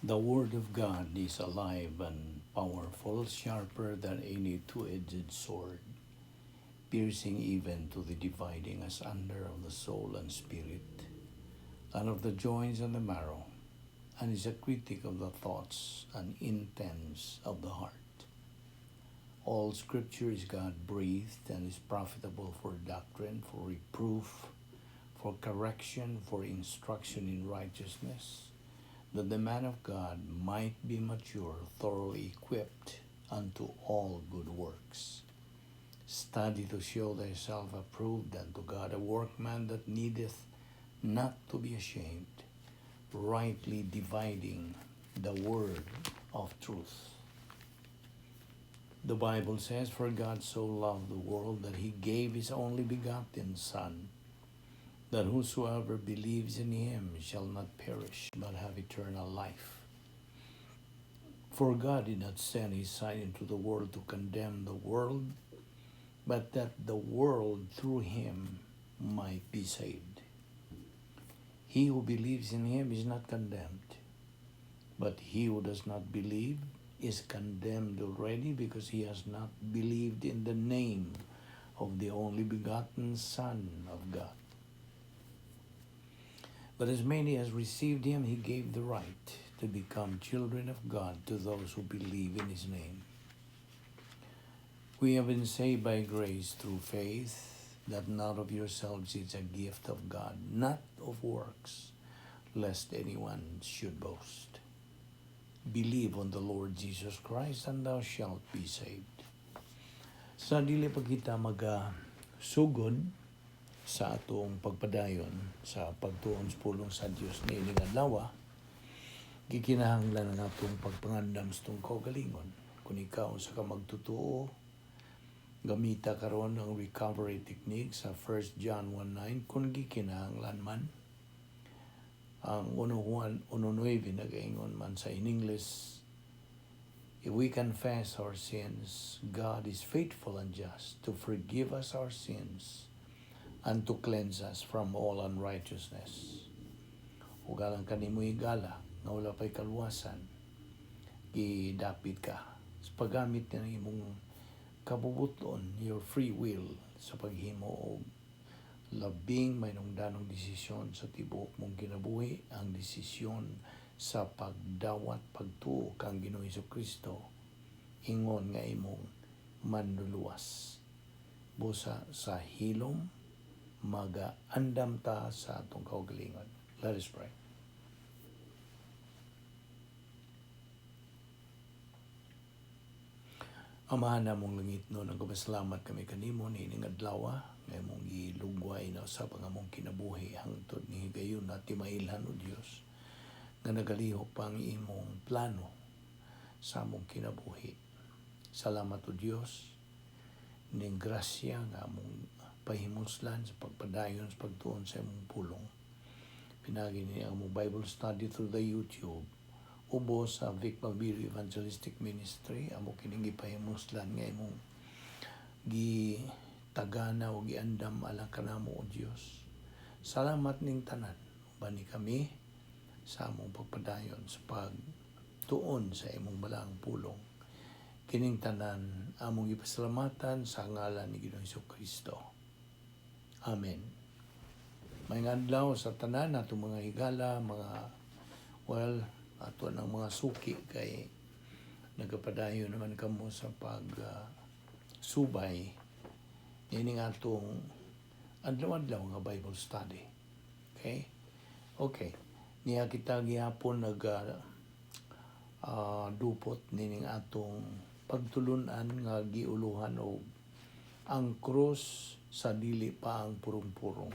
The Word of God is alive and powerful, sharper than any two-edged sword, piercing even to the dividing asunder of the soul and spirit, and of the joints and the marrow, and is a critic of the thoughts and intents of the heart. All Scripture is God breathed and is profitable for doctrine, for reproof, for correction, for instruction in righteousness, that the man of God might be mature, thoroughly equipped unto all good works. Study to show thyself approved unto God, a workman that needeth not to be ashamed, rightly dividing the word of truth. The Bible says, "For God so loved the world that he gave his only begotten Son, that whosoever believes in him shall not perish, but have eternal life. For God did not send his Son into the world to condemn the world, but that the world through him might be saved. He who believes in him is not condemned, but he who does not believe is condemned already, because he has not believed in the name of the only begotten Son of God. But as many as received him, he gave the right to become children of God, to those who believe in his name." We have been saved by grace through faith, that not of yourselves, it's a gift of God, not of works, lest anyone should boast. Believe on the Lord Jesus Christ and thou shalt be saved. Sa dili pa kita maga sugod sa atong pagpadayon sa pagtuon sa pulong sa Dios niining adlaw, gikinahanglan ang atong pagpangandam sa atong kaugalingon. Kung ikaw usa ka magtotoo, gamita karon ang recovery technique sa 1 John 1:9 kung gikinahanglan man. Ang 1:1 1:9 nagaingon man sa in English, "If we confess our sins, God is faithful and just to forgive us our sins and to cleanse us from all unrighteousness." Ug alang kanimo, higala, nga wala pa'y kaluwasan, gidapit ka sa paggamit ng imong kabubuton, your free will, sa paghimo og labing mahinungdanong desisyon sa tibuok mong kinabuhi, ang desisyon sa pagdawat, pagtuo kang Ginoong Kristo ingon nga imong manluluwas. Busa sa hilom maga-andam ta sa atong kaugalingon. Let us pray. Amahan namong langitnon, nagpasalamat kami kanimo niining adlaw nga imong gilugway na usab ang among kinabuhi hangtod ni higayon at timailhan, o Dios, nga nagalihok pa ang imong plano sa among kinabuhi. Salamat, o Dios, ning grasya nga among pahimuslan sa pagpadayon sa pagtuon sa imong pulong. Pinaagi ni ang among Bible study through the YouTube ubos sa Vic Balbiro Evangelistic Ministry, amo kining gipahimuslan nga imong gitagana o giandam alang kanamo, o Dios. Salamat ning tanan. Ubani kami sa among pagpadayon sa pagtuon sa imong balaang pulong. Kining tanan among gipasalamatan sa ngalan ni Ginoong Kristo. Amen. Maayong adlaw sa tanan natong mga higala, mga, well, ato ng mga suki kay nagapadayon naman kamo sa pag subay nining atong adlaw-adlaw nga Bible study. Okay? Okay. Niya kita gihapon nag dupot nining atong pagtulunan nga giuluhan og ang krus sa dili pa ang purong-purong.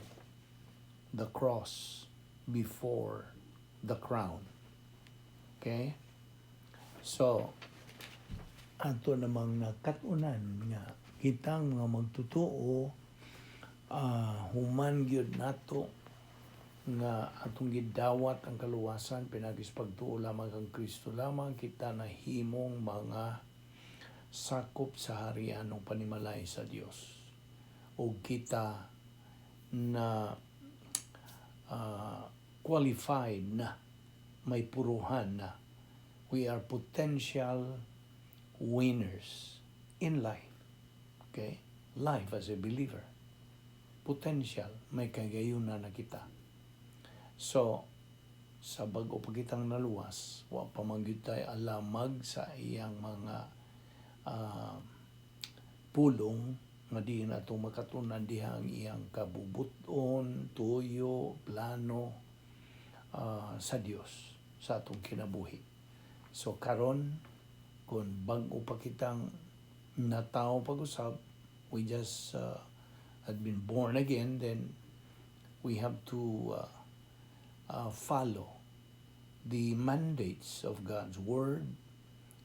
The cross before the crown. Okay? So, ato namang nakatunan nga kitang mga magtotoo, human gyud nato nga atong gidawat ang kaluwasan pinaagi sa pagtuo lamang kang Kristo lamang, kita nahimong mga sakop sa harian ng panimalay sa Dios o kita na qualified na, may puruhan na. We are potential winners in life. Okay? Life as a believer. Potential, may kagayuna na kita. So, sa bago pa kitang naluwas, wa pa man gyud tay alamag sa iyang mga pulong nga di nato makatunan diha ang iyang kabubuton, tuyo, plano sa Dios sa atong kinabuhi. So karon, kung bag-o pa kitang natawo pag-usab, we just had been born again, then we have to follow the mandates of God's Word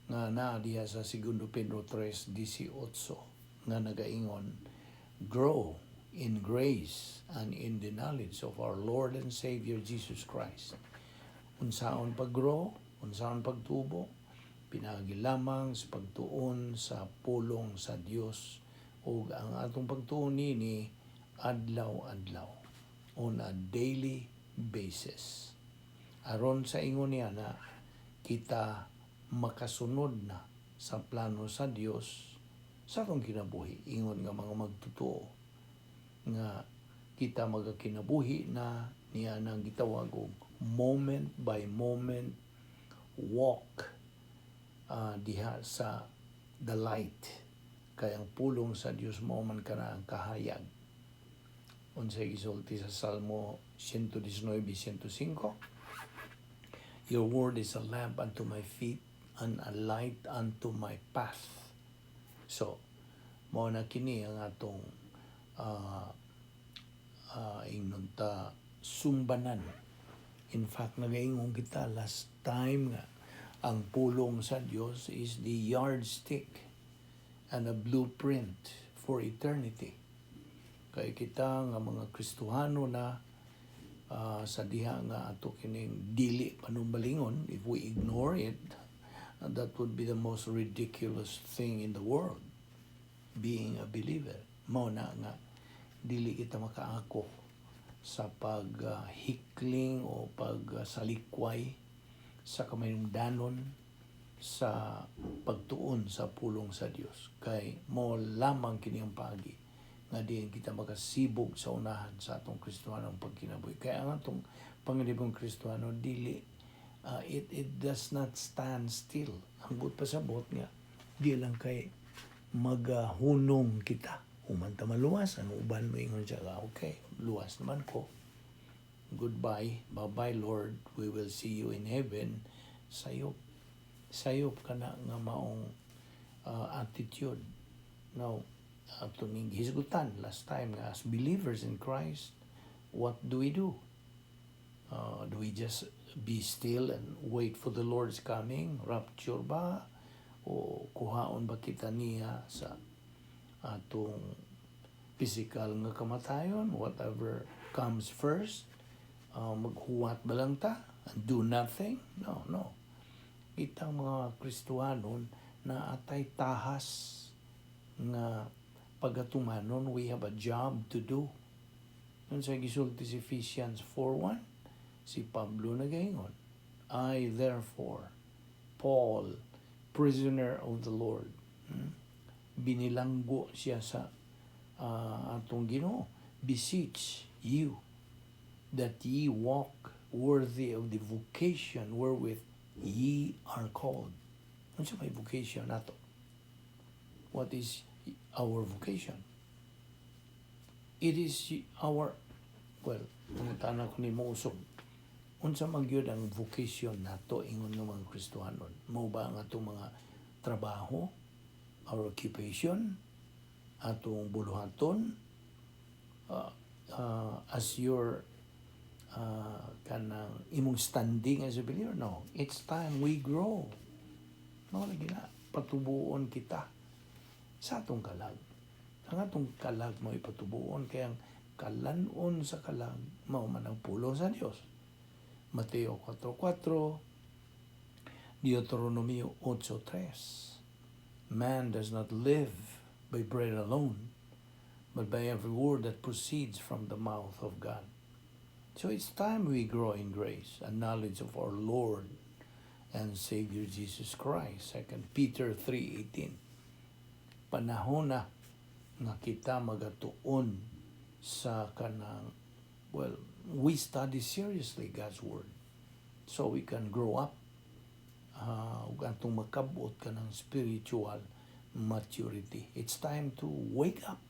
nga naa diha sa Segundo Pedro 3:18 nga nagaingon, "Grow in grace and in the knowledge of our Lord and Savior Jesus Christ." Unsaon pag-grow, unsaon pagtubo? Pinaagi lamang sa pagtuon sa pulong sa Dios ug ang atong pagtuon nini adlaw-adlaw, on a daily basis. Aron sa ingon niya na kita makasunod na sa plano sa Dios sa atong kinabuhi ingon nga mga magtotoo nga kita magakinabuhi na niya nang gitawag og moment by moment walk diha sa the light, kay ang pulong sa Dios mao man kana ang kahayag. Unsay gisulti sa Salmo 119:105? "Your word is a lamp unto my feet and a light unto my path." So, mao na kini ang atong ingnon ta sumbanan. In fact, nagaingon kita last time nga ang pulong sa Dios is the yardstick and a blueprint for eternity. Kay kita nga mga Kristohano na sa diha nga ato kining dili panumbalingon, if we ignore it, that would be the most ridiculous thing in the world, being a believer. Mao na nga dili kita makaako sa paghikling o pagsalikway sa kamayungdanon sa pagtuon sa pulong sa Dios, kay mao lamang kini ang paagi nga diin kita makasibog sa unahan sa atong Kristohanong pagkinabuhi. Kaya ang atong panganibong Kristohano dili it does not stand still. Ang buot pasabot nga di lang kay maghunong kita human ta maluwas. Ang uban moingon siya, "Ah, okay, luwas naman ko, goodbye, bye-bye Lord, we will see you in heaven." Sayop, sayop kana nga maong attitude. Now, ato ning hisgutan last time nga as believers in Christ, what do we do? Do we just be still and wait for the Lord's coming? Rapture ba? O kuhaon ba kita niya sa atong physical nga kamatayon? Whatever comes first, maghuwat ba lang ta and do nothing? No. Kitang mga Kristohanon naa tay tahas nga pagatumanon. We have a job to do. Unsa gisulti sa Ephesians 4:1? Si Pablo nagaingon, "I therefore, Paul, prisoner of the Lord." Binilanggo siya sa atong Ginoo. "Beseech you that ye walk worthy of the vocation wherewith ye are called." Unsa may vocation nato? What is our vocation? It is our, well, pangutana ko nimo usog. Unsa man gyud ang vocation nato ingon nga mga Kristohanon? Mao ba ang atong mga trabaho, our occupation, atong buluhaton, as your kanang imong standing as a believer? No, it's time we grow. No, lagi na patubuon kita sa atong kalag. Ang atong kalag mao ipatubuon, kay ang kalan-on sa kalag mao man ang pulong sa Dios. Mateo 4:4, Deuteronomio 8:3. "Man does not live by bread alone, but by every word that proceeds from the mouth of God." So it's time we grow in grace and knowledge of our Lord and Savior Jesus Christ. 2 Peter 3:18. Panahon na nga kita magatuon sa kanang, well, we study seriously God's Word so we can grow up ug atong makabot kanang spiritual maturity. It's time to wake up.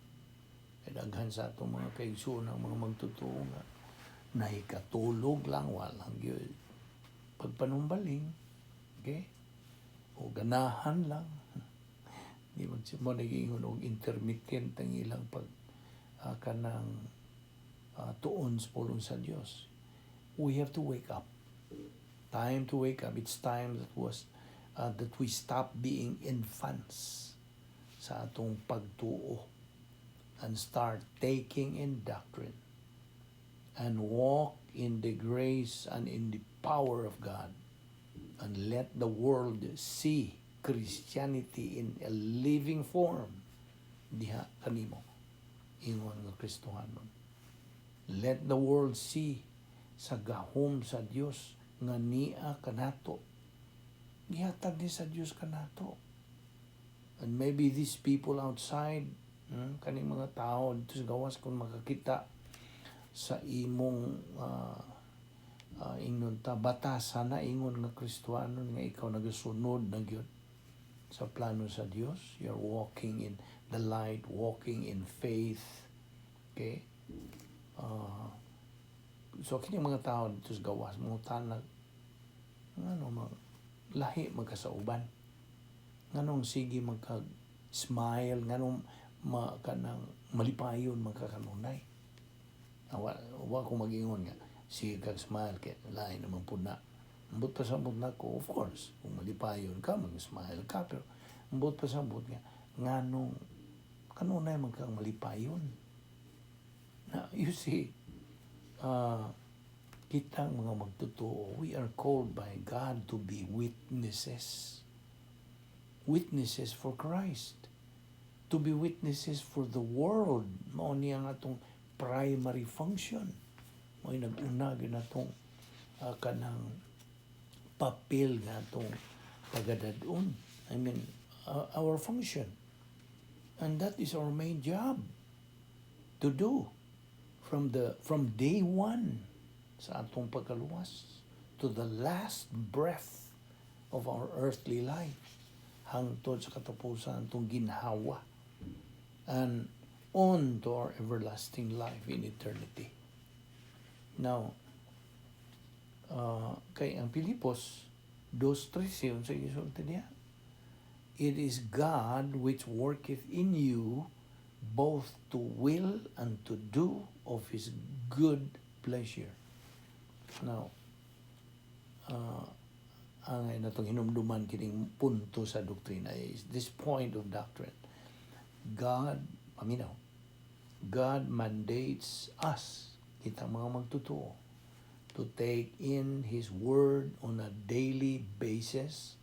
Kay daghan sa atong mga kaigsuonan, mga magtotoo nga nahikatulog lang, walang gyud pagpanumbaling, okay, o ganahan lang. Di man si mo nag-ingon og intermittent ang ilang pag kanang tuon sa pulong sa Dios. We have to wake up. Time to wake up. It's time that we stop being infants sa atong pagtuo and start taking in doctrine and walk in the grace and in the power of God and let the world see Christianity in a living form diha kanimo, ingon nga Kristohanon. Let the world see sa gahom sa Dios nga niya kanato. Gihatag ni sa Dios kanato. And maybe these people outside, kaning mga tao dito sa gawas, kung makakita sa imong ingnon ta batasan na ingon nga Kristohanon nga ikaw nagasunod na gyud sa plano sa Dios, you're walking in the light, walking in faith, okay? So kini mga tao dito sa gawas mangutana, "Ngano mga lahi magkasauban? Nganong sige magka smile? Nganong ma kanang malipayon magkakanunay?" Wa ko mag-ingon nga sige kag smile kay lain naman pud na. Ambot pasabot nako, of course, kung malipayon ka, mag-smile ka, pero ambot pasabot nga nganong kanunay man kang malipayon na. You see, kitang mga magtotoo, we are called by God to be witnesses. Witnesses for Christ. To be witnesses for the world. Mao niya ang atong primary function. Mao nag-una gyud atong kanang papel nga atong pagadadon. I mean, our function. And that is our main job to do from day one sa atong pagkaluwas to the last breath of our earthly life hangtod sa katapusan atong ginhawa and on to our everlasting life in eternity. Now, kay ang Pilipos 2:13, unsa gisulti niya? "It is God which worketh in you both to will and to do of His good pleasure." Now, ang natong hinumduman kining punto sa doktrina is this point of doctrine. God, paminaw, God mandates us, kitang mga magtotoo, to take in His Word on a daily basis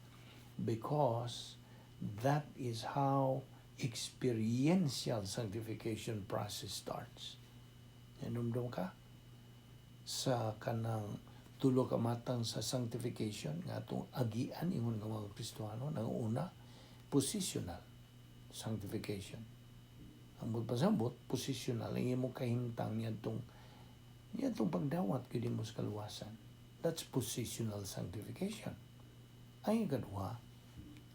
because that is how experiential sanctification process starts. Hinumdum ka sa kanang tulo ka matang sa sanctification nga atong agian ingon nga mga Kristohano. Ang una, positional sanctification. Ang pasambot, positional ang imong kahimtang niadtong pagdawat gyud mo sa kaluwasan. That's positional sanctification. Ang ikaduha,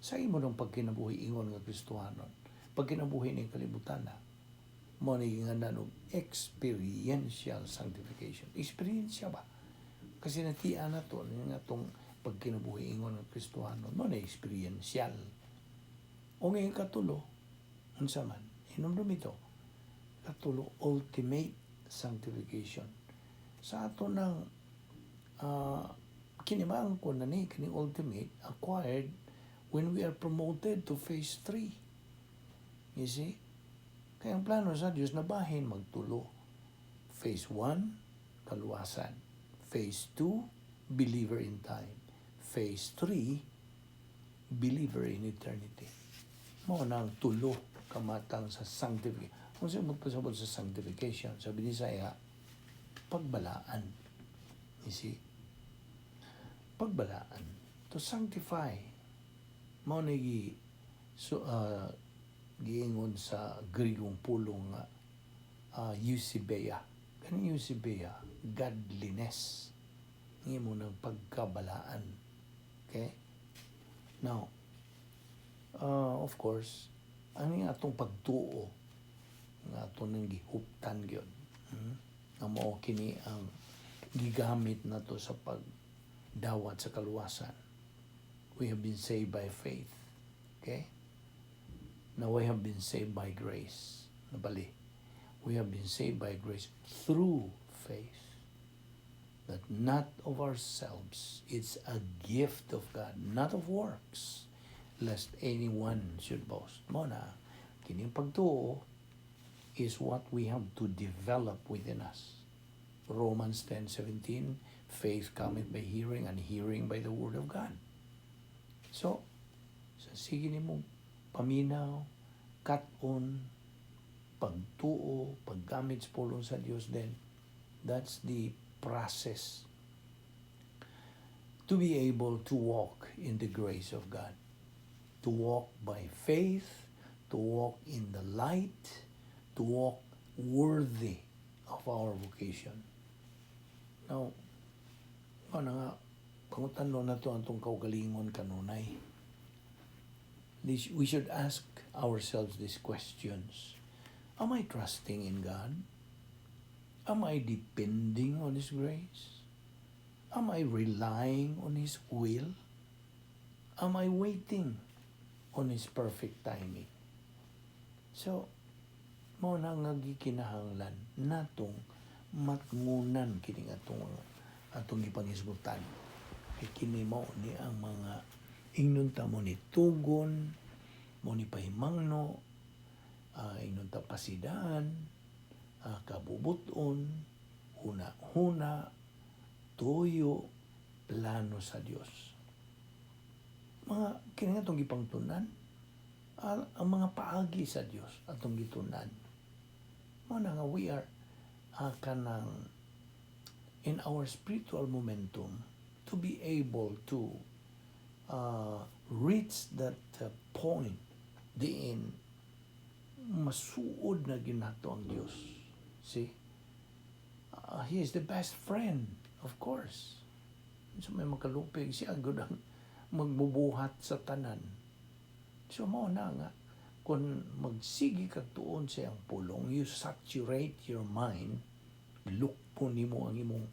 sa imo ng pagkinabuhi ingon nga Kristohanon, pagkinabuhi ning kalibutan na, mo ni nga og experiential sanctification. Experience ba? Kasi natian na to, nga atong pagkinabuhi ingon nga Kristohanon, mo na experiential. O ngayon katulo, unsa man, hinumdum ito, katulo, ultimate sanctification. Sa ato ng kinimangko na ni, kining ultimate, acquired when we are promoted to phase 3. You see? Kaya ang plano sa Diyos na bahin magtulo. Phase 1, kaluwasan. Phase 2, believer in time. Phase 3, believer in eternity. Mao na ang tulo kamatang sa sanctification. Kung sa magpasabot sa sanctification, sabi ni Isaiah, pagbalaan. You see? Pagbalaan. To sanctify, mao ni gi so giingon sa Grigong pulong nga eusebeia. Kaning eusebeia, godliness, imo ng pagkabalaan. Okay? Now, of course, ano yung atong pagtuo nga ato nang gihuptan gyud? Nga mao kini ang gigamit nato sa pagdawat sa kaluwasan. We have been saved by faith. Okay? Now we have been saved by grace. Nabali. We have been saved by grace through faith. That not of ourselves. It's a gift of God, not of works, lest anyone should boast. Mao na, kining pagtuo is what we have to develop within us. Romans 10:17, faith cometh by hearing and hearing by the word of God. So, sa sige nimo paminaw, kat-on, pagtuo, paggamit sa pulong sa Dios, then that's the process to be able to walk in the grace of God. To walk by faith, to walk in the light, to walk worthy of our vocation. Now, ano nga, pangutan-on nato ang atong kaugalingon kanunay. We should ask ourselves these questions. Am I trusting in God? Am I depending on His grace? Am I relying on His will? Am I waiting on His perfect timing? So, mao na nga gikinahanglan natong matngunan kining atong gipanghisgutan. Kay kini mao ni ang mga ingnon ta mo ni tugon, mo ni pahimangno, ingnon ta pasidaan, kabubuton, huna-huna, tuyo, plano sa Dios. Mga kini nga atong gipangtunan, ang mga paagi sa Dios atong gitunan. Mao na nga we are kanang in our spiritual momentum to be able to reach that point diin masuod na gyud nato ang Dios. See? He is the best friend, of course. So may makalupig siya gud ang magbubuhat sa tanan. So mao na nga kung magsige kag tuon sa iyang pulong, you saturate your mind, lukpon nimo ang imong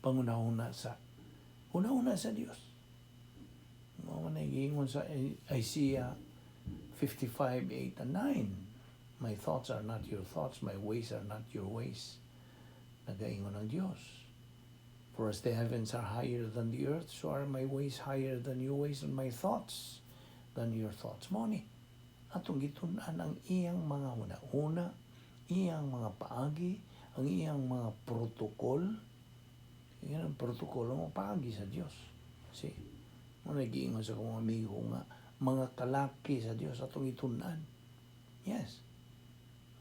panghunahuna sa hunahuna sa Dios. Mao man giingon sa Isaiah 55, 8 and 9. "My thoughts are not your thoughts, my ways are not your ways." Nagaingon ang Dios. "For as the heavens are higher than the earth, so are my ways higher than your ways and my thoughts than your thoughts." Mao ni, atong gitun-an ang iyang mga huna-huna, iyang mga paagi, ang iyang mga protocol. Yan ang protocol, ang mga paagi sa Dios. See? Mao giingon sa akong amigo nga, mga kalaki sa Dios atong itun-an. Yes.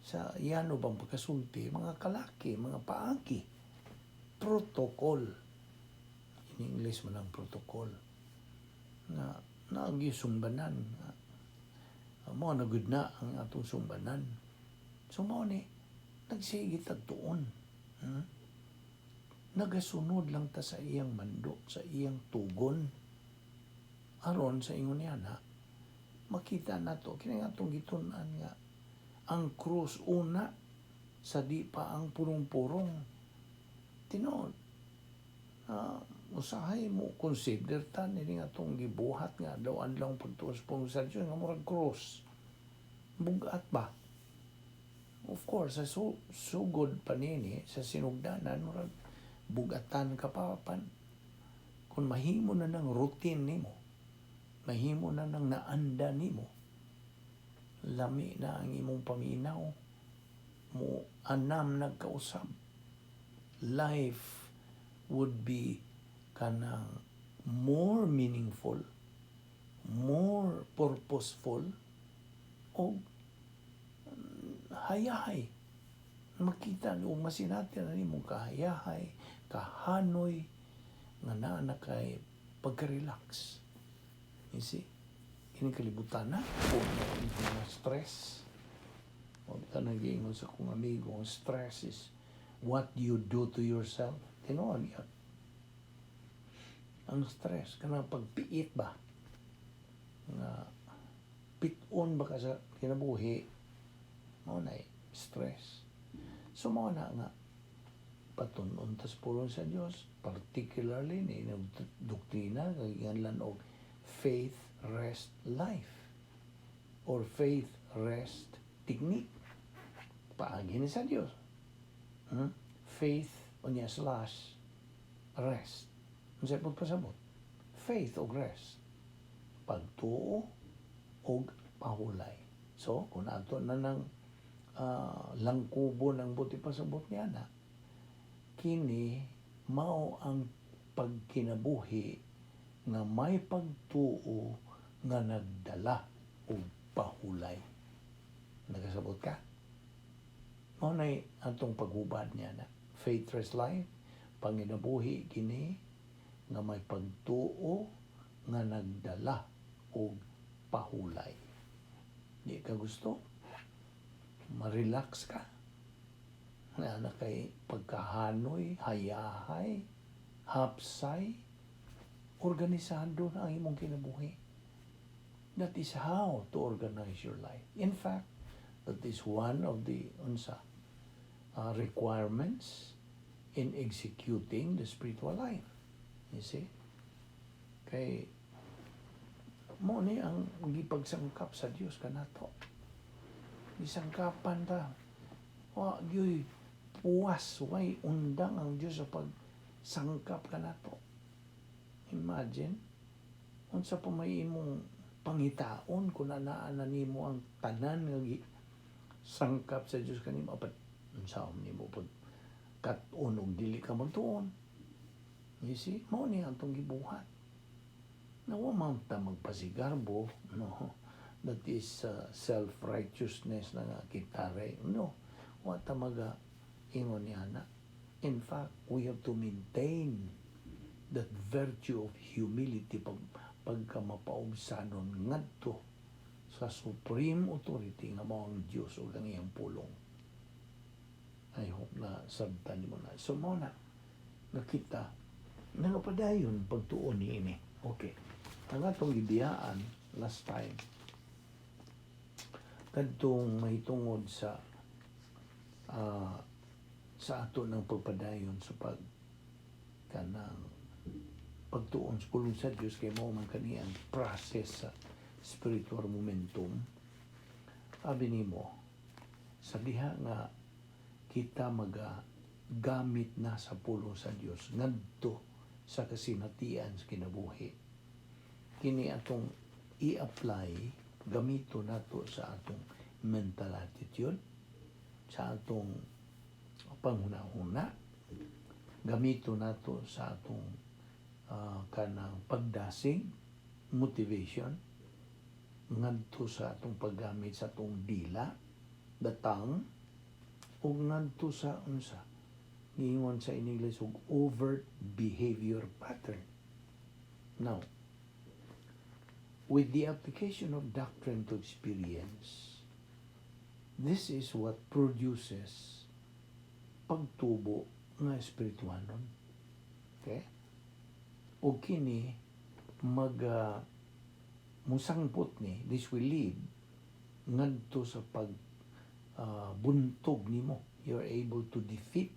Sa yano bang pagkasulti, mga kalaki, mga paagi. Protocol. In English man ang protocol. Nga nagisumbanan. Mao na gud na ang atong sumbanan. So mao ni nagsige tag tuon. Nagasunod lang ta sa iyang mando, sa iyang tugon. Aron sa ingon niya na makita nato kini nga atong gitun-an nga ang krus una sa di pa ang purong-purong. Tinuod, usahay mo consider ta ni nga atong gibuhat nga adlaw-adlaw pagtuo sa pulong sa Dios nga murag krus. Bugat ba? Of course, sa sugod pa nini, sa sinugdanan, murag bugatan ka pa pan. Kung mahimo na ng routine nimo, mahimo na ng naanda nimo, lami na ang imong paminaw, mo anam nagkausab. Life would be kanang more meaningful, more purposeful, o hayahay. Makita o masinati na nimo kahayahay, kahanoy, nga naa na kay Pagka-relax. You see? Kining kalibutan na, puno ng stress. Wa ta nag-iingon sa akong amigo, ang stress is what you do to yourself. Tinuod yun. Ang stress, kanang pagpiit ba? Nga, piton ba ka sa kinabuhi, mao na stress. So mao na nga, patun-on tas pulong sa Dios, particularly ni doktrina, kaginganlan og faith rest life or faith rest technique. Paagi ni sa Dios. Faith unya slash rest. Unsay pagpasabot? Faith og rest. Pagtuo og pahulay. So, kung ato na ng langkubo ng buot ipasabot niya na, kini mao ang pagkinabuhi nga may pagtuo nga nagdala og pahulay. Nagasabot ka? Mao na atong paghubad niya na. Faith rest life, panginabuhi kini nga may pagtuo nga nagdala og pahulay. Di ka gusto? Ma-relax ka? Na na kay pagkahanoy, hayahay, hapsay, organisado na ang imong kinabuhi. That is how to organize your life. In fact, that is one of the unsa requirements in executing the spiritual life. You see? Kay mao ni ang gipagsangkap sa Dios kanato. Gisangkapan ta. Wa gyoy puwas, way undang ang Dios sa pagsangkap kanato. Imagine unsa pa may imong pangitaon kung naa na nimo ang tanan nga gi sangkap sa Dios kanimo, apan unsa man nimo pag kat-on og dili ka magtuon? You see, mao ni atong gibuhat. Na wa man ta magpasigarbo, no? That is self-righteousness na nga kita re. No, wa ta maga ingon niya na. In fact, we have to maintain that virtue of humility pagka mapaubsanon ngadto sa supreme authority nga mao ang Dios ug ang iyang pulong. I hope na sabtan mo na. So mao na nakita nangapadayon pagtuon ni ini. Okay. Ang atong gibiyaan last time kadtong mahitungod sa ato ng pagpadayon sa pag kanang pagtuon sa pulong sa Dios, kay mao man kani ang process sa spiritual momentum. Abi nimo sa diha nga kita maga gamit na sa pulong sa Dios ngadto sa kasinatian sa kinabuhi, kini atong i-apply, gamito nato sa atong mental attitude, sa atong panghuna-huna, gamito nato sa atong kanang pagdasig, motivation, ngadto sa atong paggamit sa atong dila, the tongue, ug ngadto sa unsa giingon sa in English og overt behavior pattern. Now, with the application of doctrine to experience, this is what produces pagtubo nga espirituanon. Okay? O kini mag musangpot ni, this will lead ngadto sa pag buntog nimo. You're able to defeat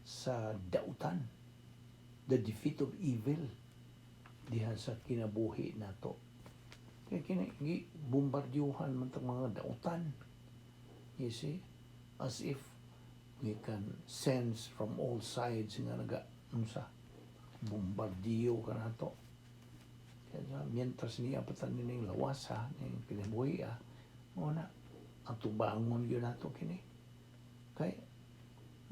sa dautan, the defeat of evil diha sa kinabuhi nato. Kaya kini gi bombardyuhan man tang mga dautan. You see? As if we can sense from all sides nga naga unsa bombardiyo ka nato. Kaya mientras niya patan ning lawasa ning kinabuhi ah, mao na atubangon gyud nato kini. Kay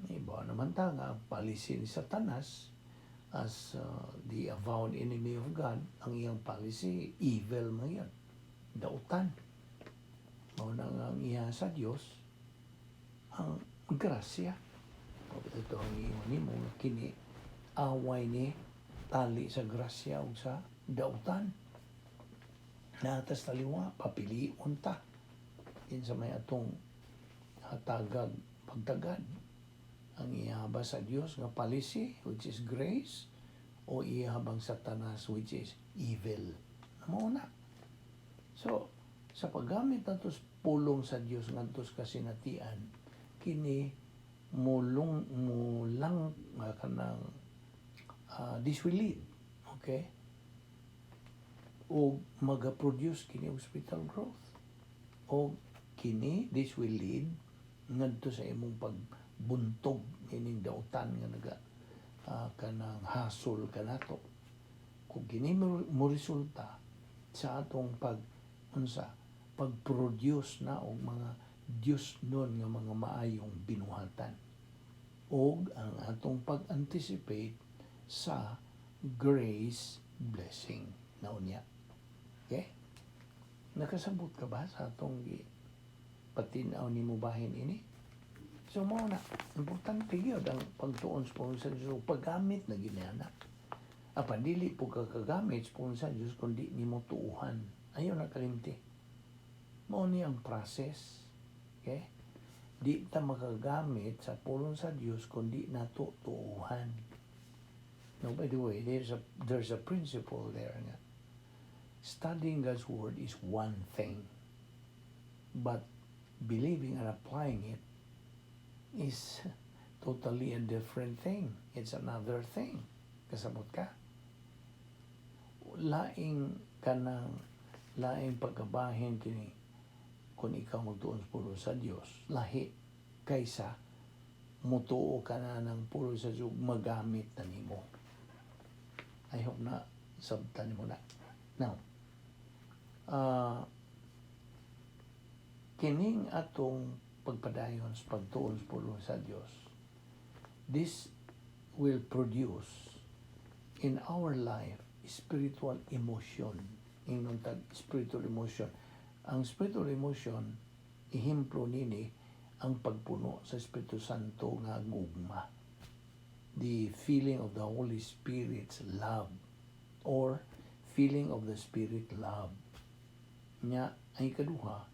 iba naman ta nga ang policy ni Satanas as the avowed enemy of God, ang iyang policy, evil man yun. Dautan. Mao na nga ang iya sa Dios, ang grasya. O ito ang iyon nimo nga kini away ni Tali sa grasya ug sa dautan. Naa tas taliwa, papilion ta. Kinsa may atong hatagag pagtagad. Ang iyaba sa Dios nga policy, which is grace, o ihabang Satanas, which is evil. Mao na. So, sa paggamit nato sa pulong sa Dios ngadto sa kasinatian, kini mulung mulang kanang this will lead, okay? O maga-produce kini og spiritual growth. O kini, this will lead ngadto sa imong pagbuntog ining dautan nga naga kanang hasol kanato. Kung kini mo resulta sa atong pag unsa, pag-produce na og mga Dios nun nga mga maayong binuhatan og ang atong pag-anticipate sa grace blessing na unya. Okay? Nakasabot ka ba sa atong gi patinaw nimo bahin ini? So mao na, importante gyud ang pagtuon sa pulong sa Dios ug paggamit na ginana. Apan dili po ka kagamit sa pulong sa Dios kung di nimo tuuhan. Ayaw na kalimti. Mao ni ang process. Okay? Di ta makagamit sa pulong sa Dios kung di nato tuuhan. No, by the way, there's a principle there nga. Studying God's word is one thing, but believing and applying it is totally a different thing. It's another thing. Kasabot ka? Laing kanang laing pagkabahin kini kung ikaw magtuon sa pulong sa Dios, lahi kaysa mutuo ka na ng pulong sa Dios, magamit na nimo. I hope na sabtan mo na. Now, kining atong pagpadayon sa pagtuon sa pulong sa Dios, this will produce in our life spiritual emotion. Ingnon tag spiritual emotion. Ang spiritual emotion, ehemplo nini ang pagpuno sa Espiritu Santo nga gugma. The feeling of the Holy Spirit's love or feeling of the Spirit love. Nya ang ikaduha,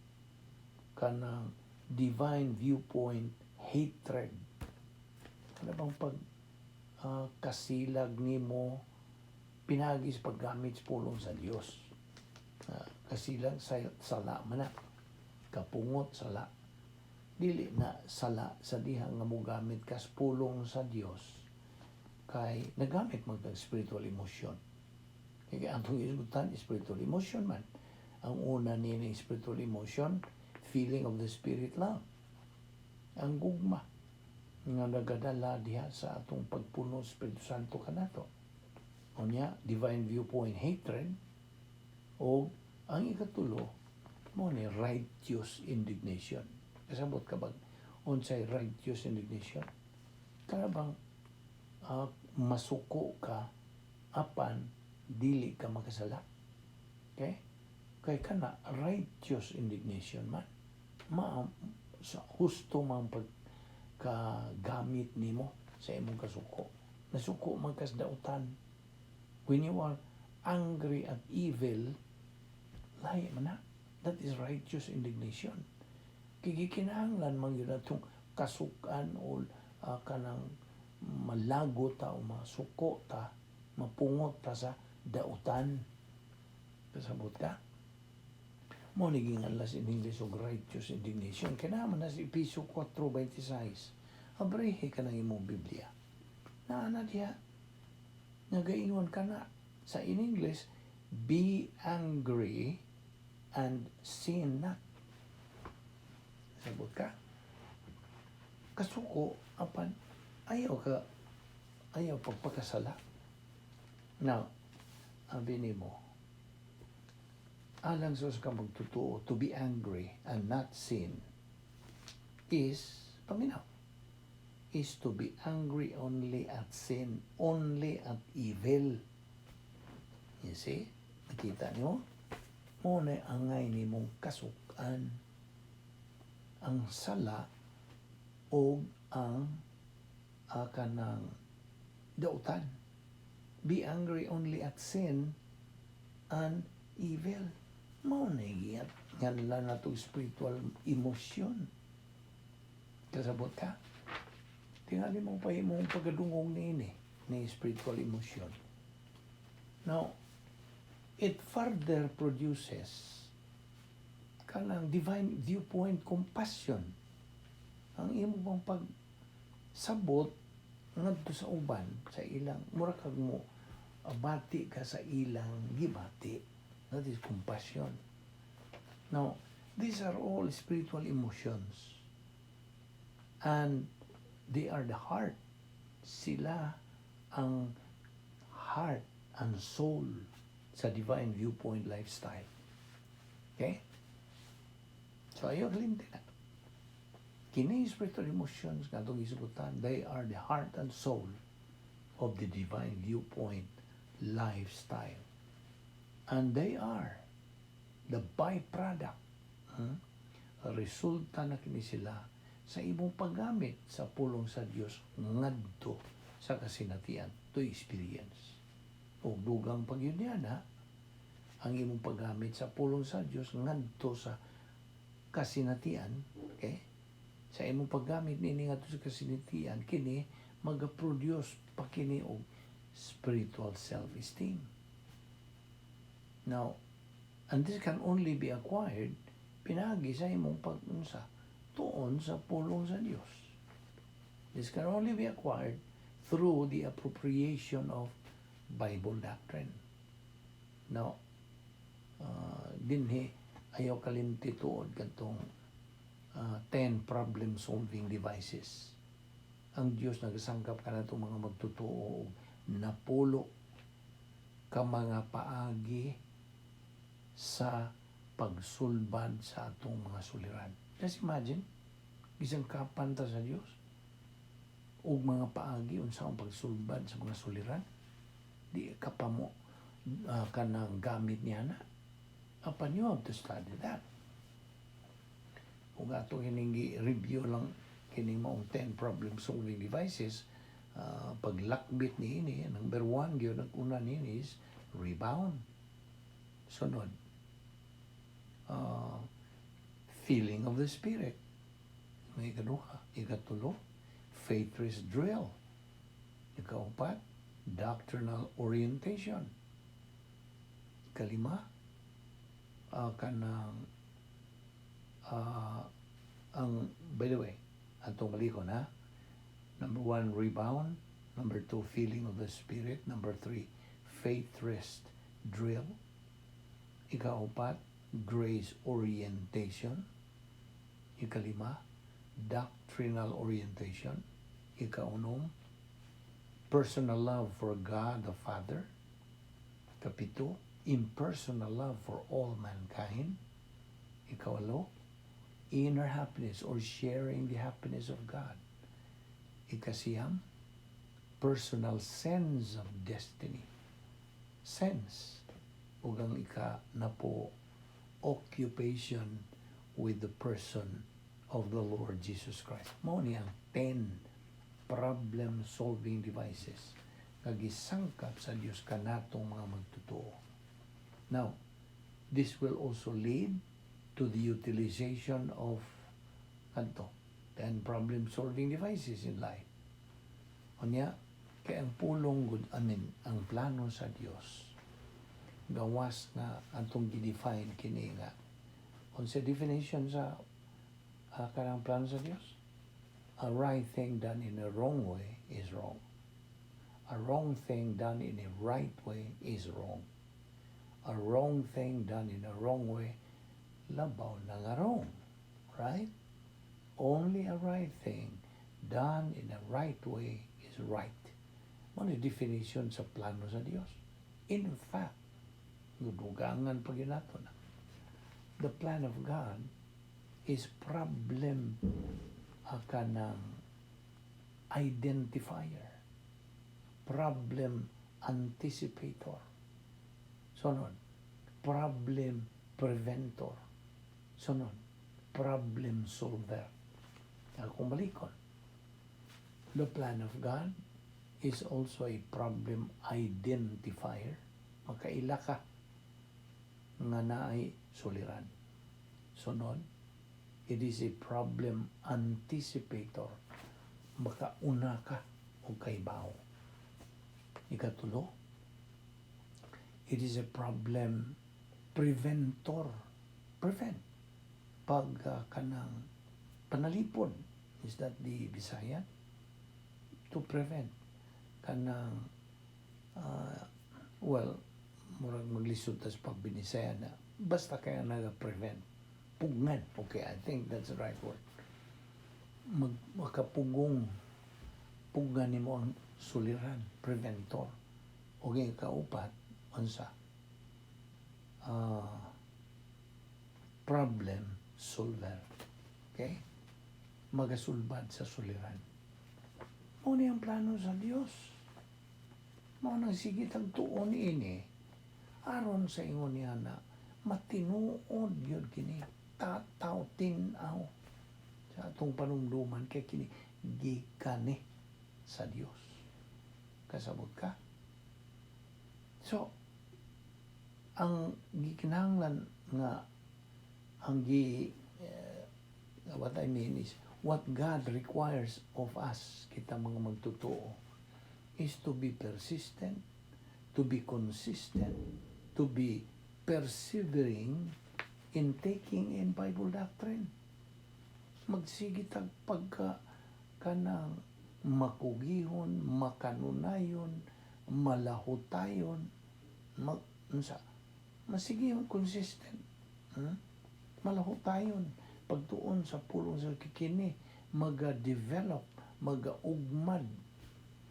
kanang divine viewpoint hatred. Ano bang pag kasilag nimo pinagi sa paggamit sa pulong sa Dios? Kasilag sa sala man na. Kapungot sala. Dili na sala sa diha nga mogamit ka sa pulong sa Dios kay nagamit man kag spiritual emotion. Kaya ang atong isgutan, spiritual emotion man. Ang una ni spiritual emotion, feeling of the Spirit love. Ang gugma nga nagadala diha sa atong pagpuno sa Espiritu Santo kanato. Unya, divine viewpoint hatred o ang ikatulo mo ni righteous indignation. Kasabot ka ba unsay righteous indignation? Kana bang masuko ka apan dili ka makasala? Okay? Kay kana righteous indignation man. Ma sa husto man pagkagamit nimo sa imong kasuko. Nasuko man kas dautan. When you are angry at evil, lahi man na. That is righteous indignation. Kay gikinahanglan man yun atong kasukan o kanang malago ta o masuko ta, mapungot ta sa dautan. Kasabot ka? Mo ni ginganlan in English og righteous indignation. Kaya naman na sa Epeso 4:26. Abrihe ka ng imong Biblia. Naa na diha. Nagaingon ka na. Sa in English, "Be angry and sin not." Sabot ka? Kasuko, apan, ayaw ka, ayaw pagpakasala. Now, abi nimo, alang sa usa ka magtotoo, to be angry and not sin is, paminaw, is to be angry only at sin, only at evil. You see? Nakita niyo? Mo na angay nimong kasukan ang sala o ang kanang dautan. Be angry only at sin and evil. Mao na nganlan nato spiritual emotion. Kasabot ka? Tingali mo pa imong pagkadungog niini ni spiritual emotion. Now, it further produces kanang divine viewpoint compassion. Ang imo bang pagsabot ngadto sa uban sa ilang, mura kag mo abati ka sa ilang gibati. That is compassion. Now, these are all spiritual emotions and they are the heart. Sila ang heart and soul sa divine viewpoint lifestyle. Okay? So ayaw kalimti na. Kini spiritual emotions nga atong isugutan, they are the heart and soul of the divine viewpoint lifestyle. And they are the byproduct. Resulta na kini sila sa imong paggamit sa pulong sa Dios ngadto sa kasinatian, to experience. O dugang pagyud niya na ang imong paggamit sa pulong sa Dios ngadto sa kasinatian, okay? Sa imong paggamit niini ngadto sa kasinatian, kini maga-produce pa kini og spiritual self-esteem. Now, and this can only be acquired pinaagi sa imong pag-unsa, tuon sa pulong sa Dios. This can only be acquired through the appropriation of Bible doctrine. Now, dinhi ayaw kalimti tuod kadtong 10 problem-solving devices. Ang Dios nagasangkap kanatong mga magtotoo og napulo ka mga paagi sa pagsulbad sa atong mga suliran. Just imagine, gisangkapan ta sa Dios og mga paagi unsa ang pagsulbad sa mga suliran. Di ka pa mo kanang gamit niya na. Apan you have to study that. Kung ato kining review lang kining maong 10 problem solving devices, paglakbit niini, number one gyud, ang una niini is rebound. Sunod, feeling of the Spirit. May ikaduha. Ikatulo, faith rest drill. Ikaupat, doctrinal orientation. Kalima, kanang ang, by the way, atong balikon ha. Number one, rebound. Number two, feeling of the Spirit. Number three, faith rest drill. Ikaapat, grace orientation. Ikalima, doctrinal orientation. Ikaunom, personal love for God the Father. Kapito, impersonal love for all mankind. Ikawalo, inner happiness or sharing the happiness of God. Ikasiyam, personal sense of destiny. Sense. Ug ang ika napo, occupation with the person of the Lord Jesus Christ. Mao ni ang 10 problem-solving devices nga gisangkap sa Dios kanatong mga magtotoo. Now, this will also lead to the utilization of kadto 10 problem-solving devices in life. Unya, kay ang pulong gud, I mean, ang plano sa Dios gawas nga atong gi-define kini nga unsa definition sa kanang plano sa Dios? A right thing done in a wrong way is wrong. A wrong thing done in a right way is wrong. A wrong thing done in a wrong way, labaw na nga wrong, right? Only a right thing done in a right way is right. Mao ni definition sa plano sa Dios. In fact, dugangan pa gyud nato na. The plan of God is problem kanang identifier, problem anticipator. Sunod, problem preventor. Sunod, problem solver. Akong balikon. The plan of God is also a problem identifier. Makaila ka nga naay suliran. Sunod, it is a problem anticipator. Makauna ka og kahibaw. Ikatulo, it is a problem preventor. Prevent. Pag kanang panalipod, is that the Bisayan? To prevent. Kanang, well, murag maglisod tas pag Binisaya na. Basta kaya naga-prevent. Pugngan. Okay, I think that's the right word. Makapugong pugnan nimo ang suliran, preventor. Okay, kaupat, unsa? Problem solver. Okay? Magasulbad sa suliran. Mao ni ang plano sa Dios. Mao nang sige tag tuon ini aron sa ingon niya na matinuod yun kini, tataw tin-aw sa atong panumduman kay kini gikan ni sa Dios. Kasabot ka? So, ang gikinahanglan nga ang gi what I mean is what God requires of us, kita mga magtotoo, is to be persistent, to be consistent, to be persevering in taking in Bible doctrine. Magsige tag pagka kanang makugihon, makanunayon, malahutayon, mag, unsa, masigihon, consistent. Malahutayon pagtuon sa pulong sa kini maga-develop, maga-ugmad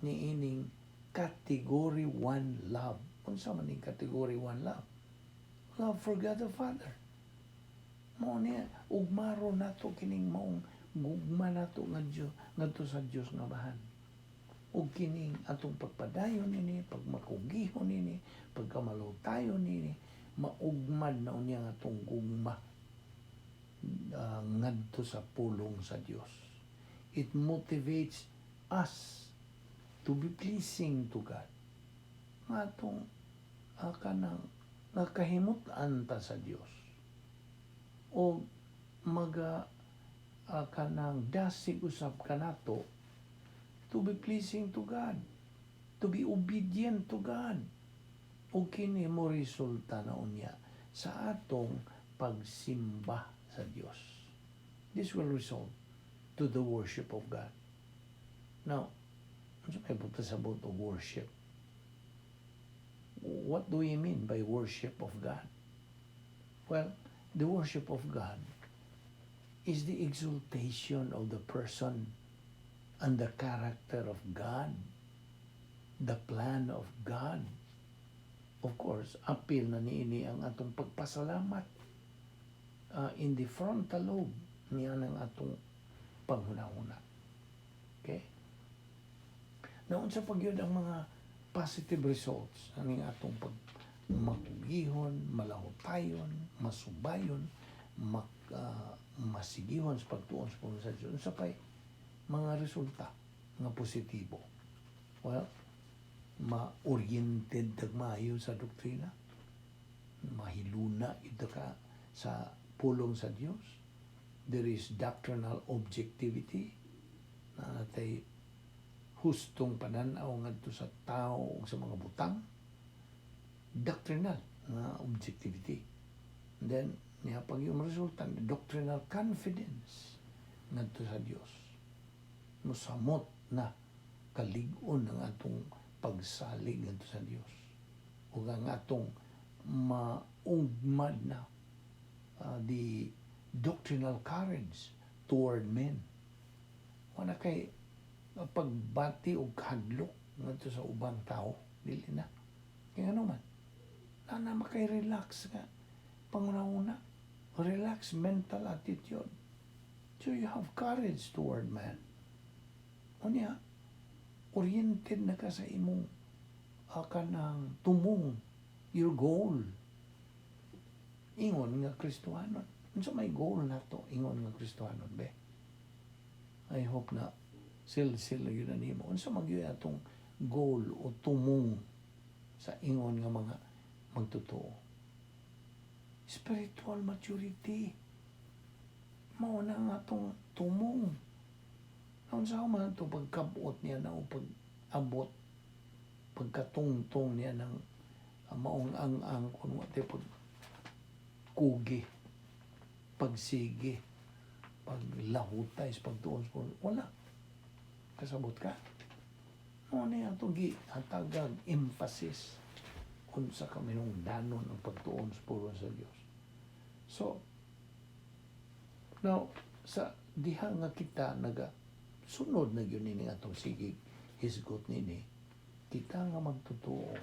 ni ining category 1 love. Unsa man ning category 1 love? Love for God the Father. Mao niya ugmaro nato kining maong gugma nato nga Dios ngadto sa Dios nga Amahan. Ug kining atong pagpadayon nini, pagmakugihon nini, pagkamalutayon nini, maugmad na unya ang atong gugma ngadto sa pulong sa Dios. It motivates us to be pleasing to God. Nga atong kanang nakahimut-an ta sa Dios. O maga kanang dasig usab kanato to be pleasing to God, to be obedient to God. O kini mo resulta na unya sa atong pagsimba sa Dios. This will result to the worship of God. Now, ano may pagkasabot og worship? What do we mean by worship of God? Well, the worship of God is the exaltation of the person and the character of God, the plan of God. Of course, apil na niini ang atong pagpasalamat in the frontal lobe niya ng atong panghuna-huna. Okay? Now, unsa pa gyud ang mga positive results aning atong pag makugihon, malahutayon, masubayon, masigihon sa pagtuon sa pulong sa Diyos? Unsa pay mga resulta nga positibo? Well, ma-oriented tag maayo sa doktrina, mahiluna ito ka sa pulong sa Dios. There is doctrinal objectivity na natay hustong pananaw ngadto sa tao ug sa mga butang, doctrinal nga objectivity. And then niya pag yung resulta, doctrinal confidence ngadto sa Dios. Musamot na kalig-on ang atong pagsalig ngadto sa Dios ug ang atong maugmad na the doctrinal courage toward men. Wala kay pagbati og hadlok ngadto sa ubang tao, dili na. Kaya ano man, na makay-relax nga panguna-una, relax mental attitude. So you have courage toward man. Unya, oriented na ka sa imong kanang tumong, your goal. Ingon nga Kristohanon. Unsa may goal nato ingon nga Kristohanon be? I hope na sil-sil na yun na nimo. Unsa man gyud atong goal o tumong sa ingon nga mga magtotoo? Spiritual maturity. Mao na nga atong tumong. Unsa man ito pagkabot niya na o pag-abot, pagkatungtong niya ng maong ang-ang kung what pag kugi, pagsigi, paglahutay sa pagtuon sa. Wala. Kasabot ka? Mao ni atong gihatagag emphasis unsa kaminungdanon ang pagtuon sa pulong sa Dios. So, now, sa diha nga kita naga sunod na gyud nini atong sige hisgot nini, kita nga magtotoo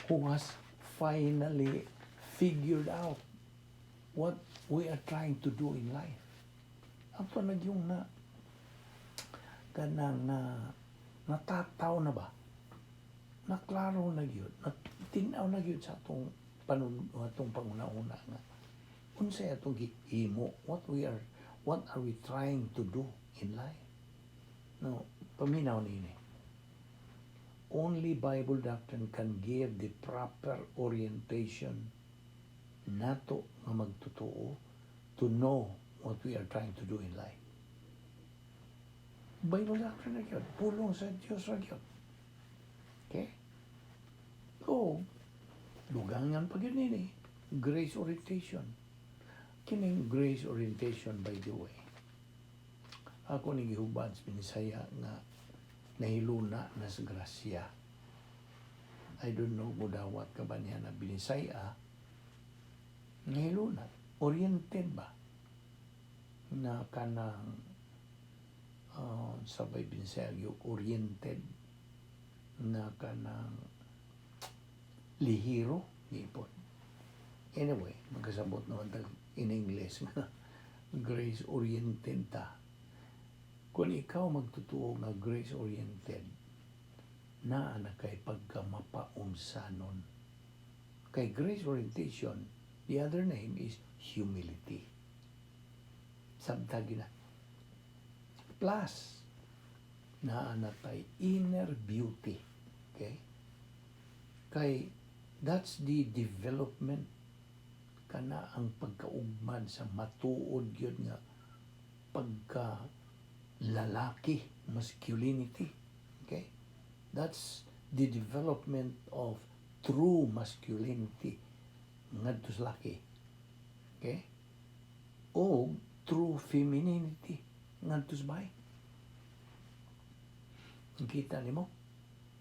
who has finally figured out what we are trying to do in life. Ato na yung na kanang na natataw na ba? Naklaro na gyud, natinaw na gyud sa atong panun atong panguna-una nga unsay atong gihimo, what are we trying to do in life? No, paminaw nini. Only Bible doctrine can give the proper orientation nato nga magtotoo to know what we are trying to do in life. Bible doctrine na gyud, pulong sa Dios ra gyud. Okay? O, dugangan pa gyud nini, grace orientation. Kining grace orientation, by the way, ako ni gihubad sa Binisaya nga nahiluna na sa grasya. I don't know kung dawat ka ba niya na Binisaya, nahiluna. Oriented ba? Na kanang sabay Binisaya yung oriented na kanang lihiro gipon. Anyway, magkasabot naman tag in English nga grace oriented ta. Kung ikaw magtotoo nga grace oriented, naa na kay pagka mapaunsanon. Kay grace orientation, the other name is humility. Sabtagi na. Plus, naa na tay inner beauty. Okay? Kay that's the development kana ang pagkaugmad sa matuod gyud nga pagka lalaki, masculinity. Okay? That's the development of true masculinity ngadto sa laki. Okay? O true femininity ngadto sa babae. Kita nimo?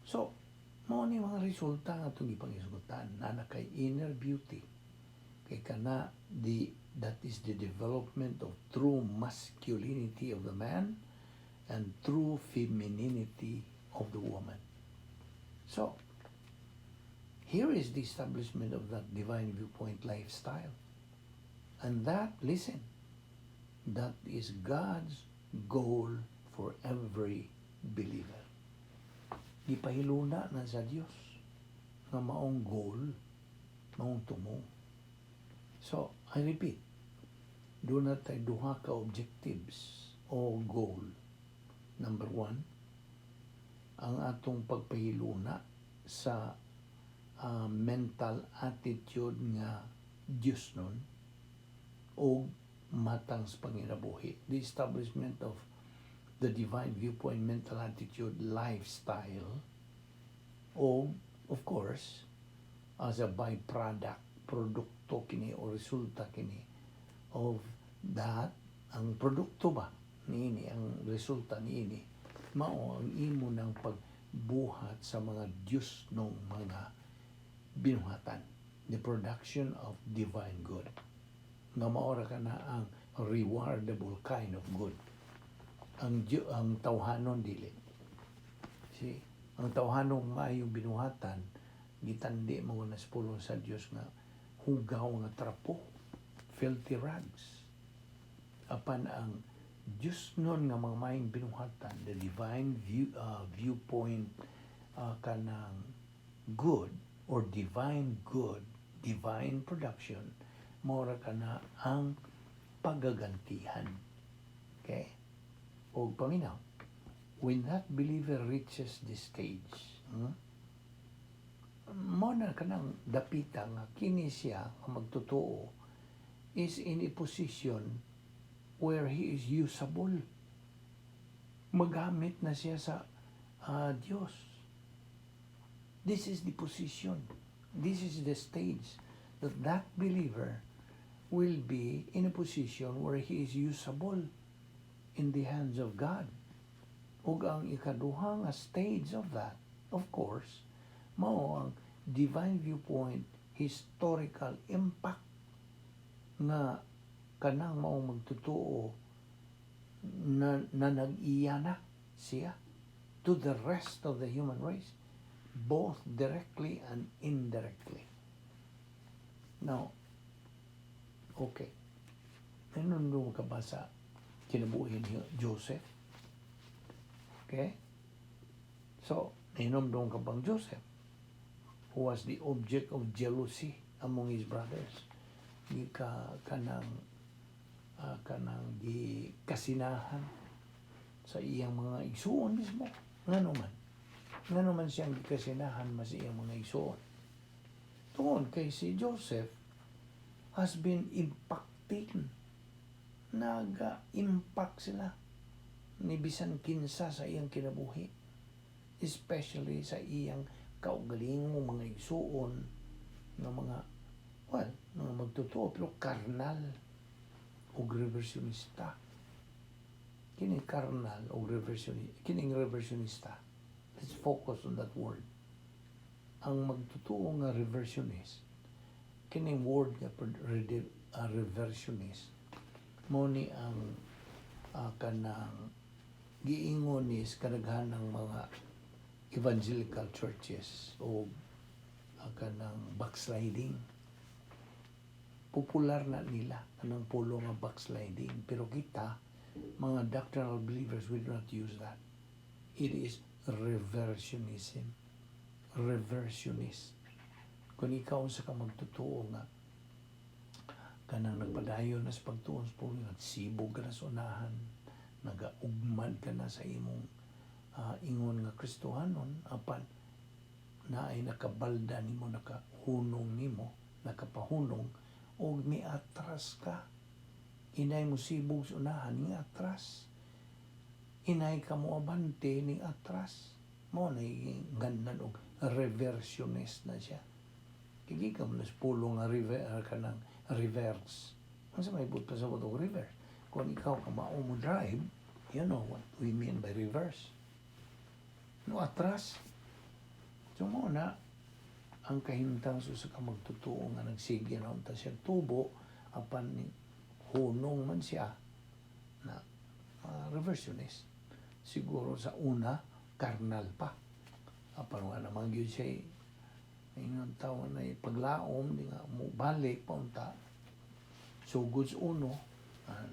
So, mao ni mga resulta nga atong gipangisgutan na na kay inner beauty, kay kana the that is the development of true masculinity of the man and true femininity of the woman. So, here is the establishment of that divine viewpoint lifestyle. And that, listen, that is God's goal for every believer. Gipahiluna na sa Dios nga maong goal, maong tumong. So, I repeat, duna tay duha ka objectives o goal. Number one, ang atong pagpahiluna sa mental attitude nga Diyos nun o matang sa panginabuhi. The establishment of the divine viewpoint mental attitude lifestyle o, of course, as a byproduct, produkto kini o resulta kini of that, ang produkto ba niini, ang resulta niini, mao ang imo ng pagbuhat sa mga Diyos nung mga binuhatan, the production of divine good nga maora ka na ang rewardable kind of good. Ang tawhanon dili. See, ang tawhanon maayong binuhatan gitandi mo na sa pulong sa Dios nga hugaw nga trapo, filthy rags, apan ang Diyos nun nga mga maayong binuhatan, the divine viewpoint kanang good or divine good, divine production, mora ka na ang pagagantihan. Okay? O paminaw, When that believer reaches this stage, Mao na kanang dapita nga kini siya nga magtotoo is in a position where he is usable. Magamit na siya sa Dios. This is the position. This is the stage that that believer will be in a position where he is usable in the hands of God. Ug ang ikaduha nga stage of that, of course, mao ang divine viewpoint historical impact nga kanang mao magtotoo na nag-iya na siya to the rest of the human race, both directly and indirectly. Now, okay. Nanonood ka ba sa kinabuhi ni Joseph? Okay? So, nahinumdum ka bang Joseph, who was the object of jealousy among his brothers? Gika kanang gikasinahan sa iyang mga igsuon mismo. Ngano man? Ngano man siyang gikasinahan mas iyang mga igsuon? Tungod kay si Joseph has been impacting. Naga-impact sila ni bisan kinsa sa iyang kinabuhi, especially sa iyang kaugalingong mga igsuon nga mga, well, mga magtotoo pero karnal og reversionista. Kini karnal og reversionista, kining reversionista, let's focus on that word. Ang magtotoo nga reversionist, kining word nga reversionist, mo ni ang kanang giingon ni kadaghan ng mga evangelical churches o kanang backsliding. Popular na nila kanang pulong nga backsliding, pero kita mga doctrinal believers, we do not use that. It is reversionism, reversionist. Kung ikaw sa ka magtotoo nga kanang nagpadayon na sa pagtuon sa pulong at sibog ka na sa unahan, nagaugmad ka na sa imong ingon nga Kristohanon, apan naay nakabalda nimo, nakahunong nimo, nakapahunong og miatras ka, inay mo sibog sa unahan, ning atras, inay ka mo abante, ning atras mo na gandan og reversionist na siya. Kigi ka mo na sa pulong nga kanang reverse. Unsa may buot pasabot og reverse? Kung ikaw ka mao mo drive, you know what we mean by reverse. No, atras. So mo na ang kahimtang sa ka magtotoo nga nagsige na unta siya tubo, apan ni hunong man siya na reversionist. Siguro sa una karnal pa. Apan wala naman gyud siya ingon tawo na paglaom di nga mo balik pa unta sugod sa uno,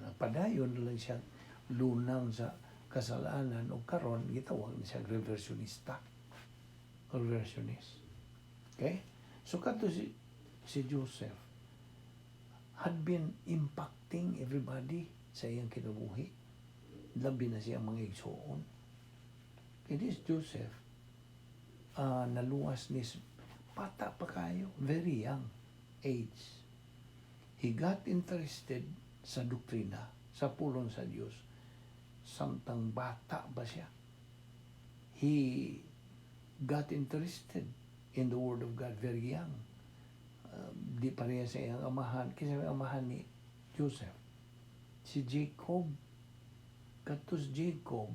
nagpadayon na lang siya lunang sa kasalanan o karon gitawag ni siya reversionista, reversionist. Okay, so kadto si Joseph had been impacting everybody sa iyang kinabuhi, labi na siyang mga igsuon. It is Joseph, naluwas ni bata pa kayo, very young age. He got interested sa doktrina, sa pulong sa Diyos. Samtang bata ba siya? He got interested in the Word of God very young. Di pareha sa iyang amahan. Kasi ang amahan ni Joseph, si Jacob, katos Jacob,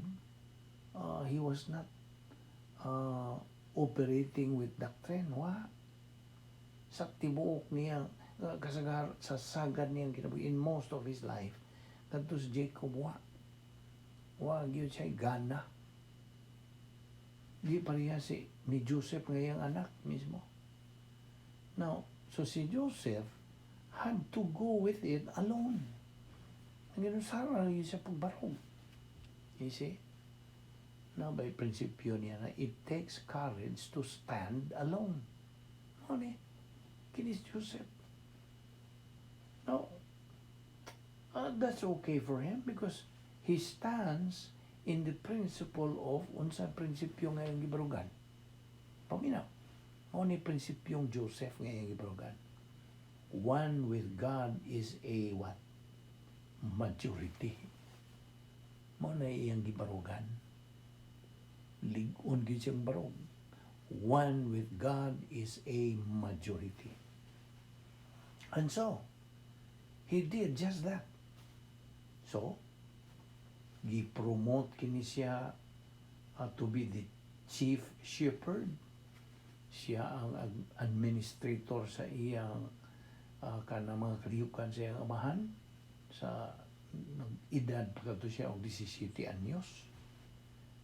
he was not operating with doctrine. Wa. Sa tibuok niyang, kasagar, sa sagad niyang kinabuhi, in most of his life, katos Jacob, wa. Wa, gyud siya gana. Di pareha si ni Joseph nga iyang anak mismo. Now, so si Joseph had to go with it alone. Ang ginusara yun siya pagbarog. You see? Now, by prinsipyo niya na it takes courage to stand alone. Ano ni? Kinis Joseph. Now, that's okay for him because he stands In the principle of, unsa prinsipyo nga iyang gibarugan? Paminaw. Mao ni prinsipyong Joseph nga iyang gibarugan. One with God is a what? Majority. Mao na iyang gibarugan. Lig-on gyud siyang barog. One with God is a majority. And so, he did just that. So, gi-promote kini siya to be the chief shepherd. Siya ang administrator sa iyang kanang mga kalihupkan sa iyang amahan sa nag-edad pa kadto siya og 17 anyos.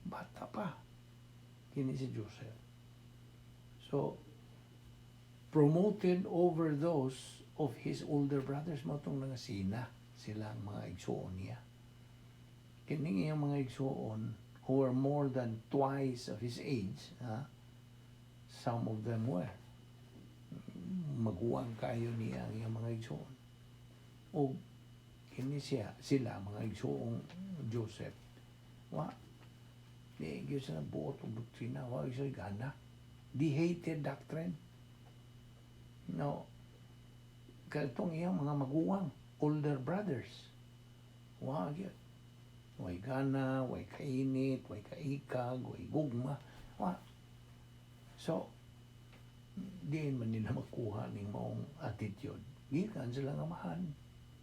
Bata pa kini si Joseph. So, promoted over those of his older brothers, mao tong nangasina sila ang mga igsuon niya. Kining iyang mga igsuon who were more than twice of his age, ha? Some of them were. Maguwang kayo niya ang iyang mga igsuon. O kini siya, sila mga igsuong Joseph, wa di gyud sila buot og doktrina, wa gyud sila gana. They hated doctrine. No, katong iyang mga maguwang, older brothers, wa gyud. Way gana, way kainit, way kaikag, way gugma. Wa. So, diin man nila makuha ning maong attitude? Gikan sila nga amahan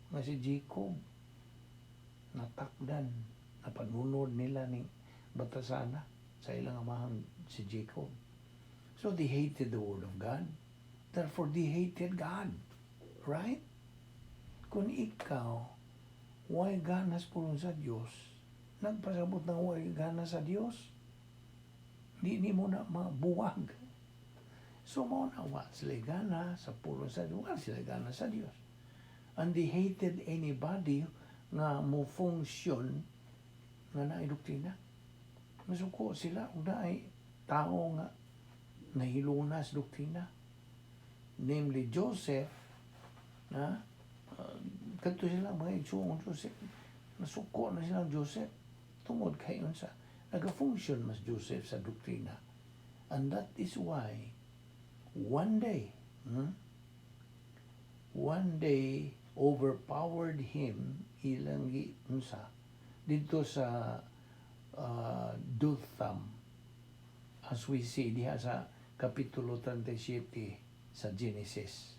nga si Jacob. Natakdan, napanunod nila ning batasana sa ilang amahan si Jacob. So they hated the word of God. Therefore, they hated God. Right? Kung ikaw, way ganas pulong sa Diyos, nagpasabot ng way gana sa Diyos, di nimo na mabuwag. So mao na, wa sila gana sa pulong sa Diyos, wa sila gana sa Diyos. And they hated anybody nga mo function nga naay doktrina. Masuko sila ug naay tao nga nahilunas doktrina. Namely Joseph, na kadto sila mga igsuong Joseph, nasuko na silang Joseph tungod kay unsa, nag-function mas Joseph sa doktrina. And that is why one day overpowered him, ilang gi unsa dito sa Dothan, as we see diha sa Kapitulo 37 sa Genesis,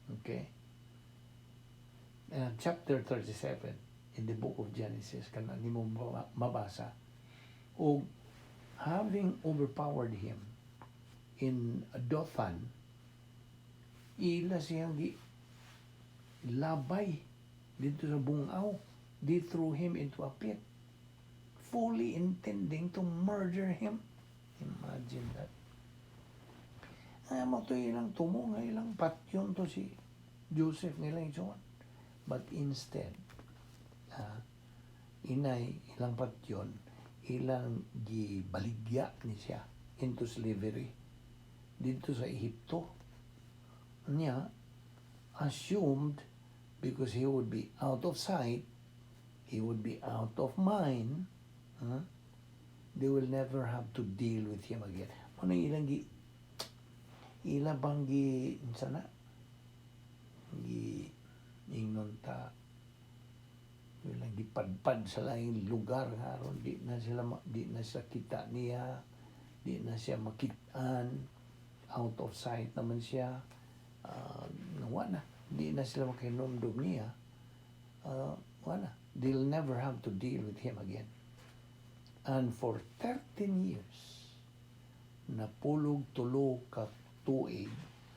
okay, chapter 37 in the book of Genesis, kana nimo mabasa. Og having overpowered him in Dothan, ila siyang gi labay dito sa bungaw. They threw him into a pit, fully intending to murder him. Imagine that. Ay, mao to ilang tumo nga ilang patyon to si Joseph nga ilang igsoon. But instead, inay ilang patyon, ilang gibaligya ni siya into slavery dito sa Ehipto. Niya assumed because he would be out of sight, he would be out of mind, huh? They will never have to deal with him again. Ano ilang gi ila bang gi unsa na gi ingnon ta, ilang gipadpad sa laing lugar nga aron di na siya kita niya, di na siya makitaan, out of sight naman siya, wa na, di na sila makinomdom niya, wa na, they'll never have to deal with him again. And for 13 years, napulog tulo ka tuig,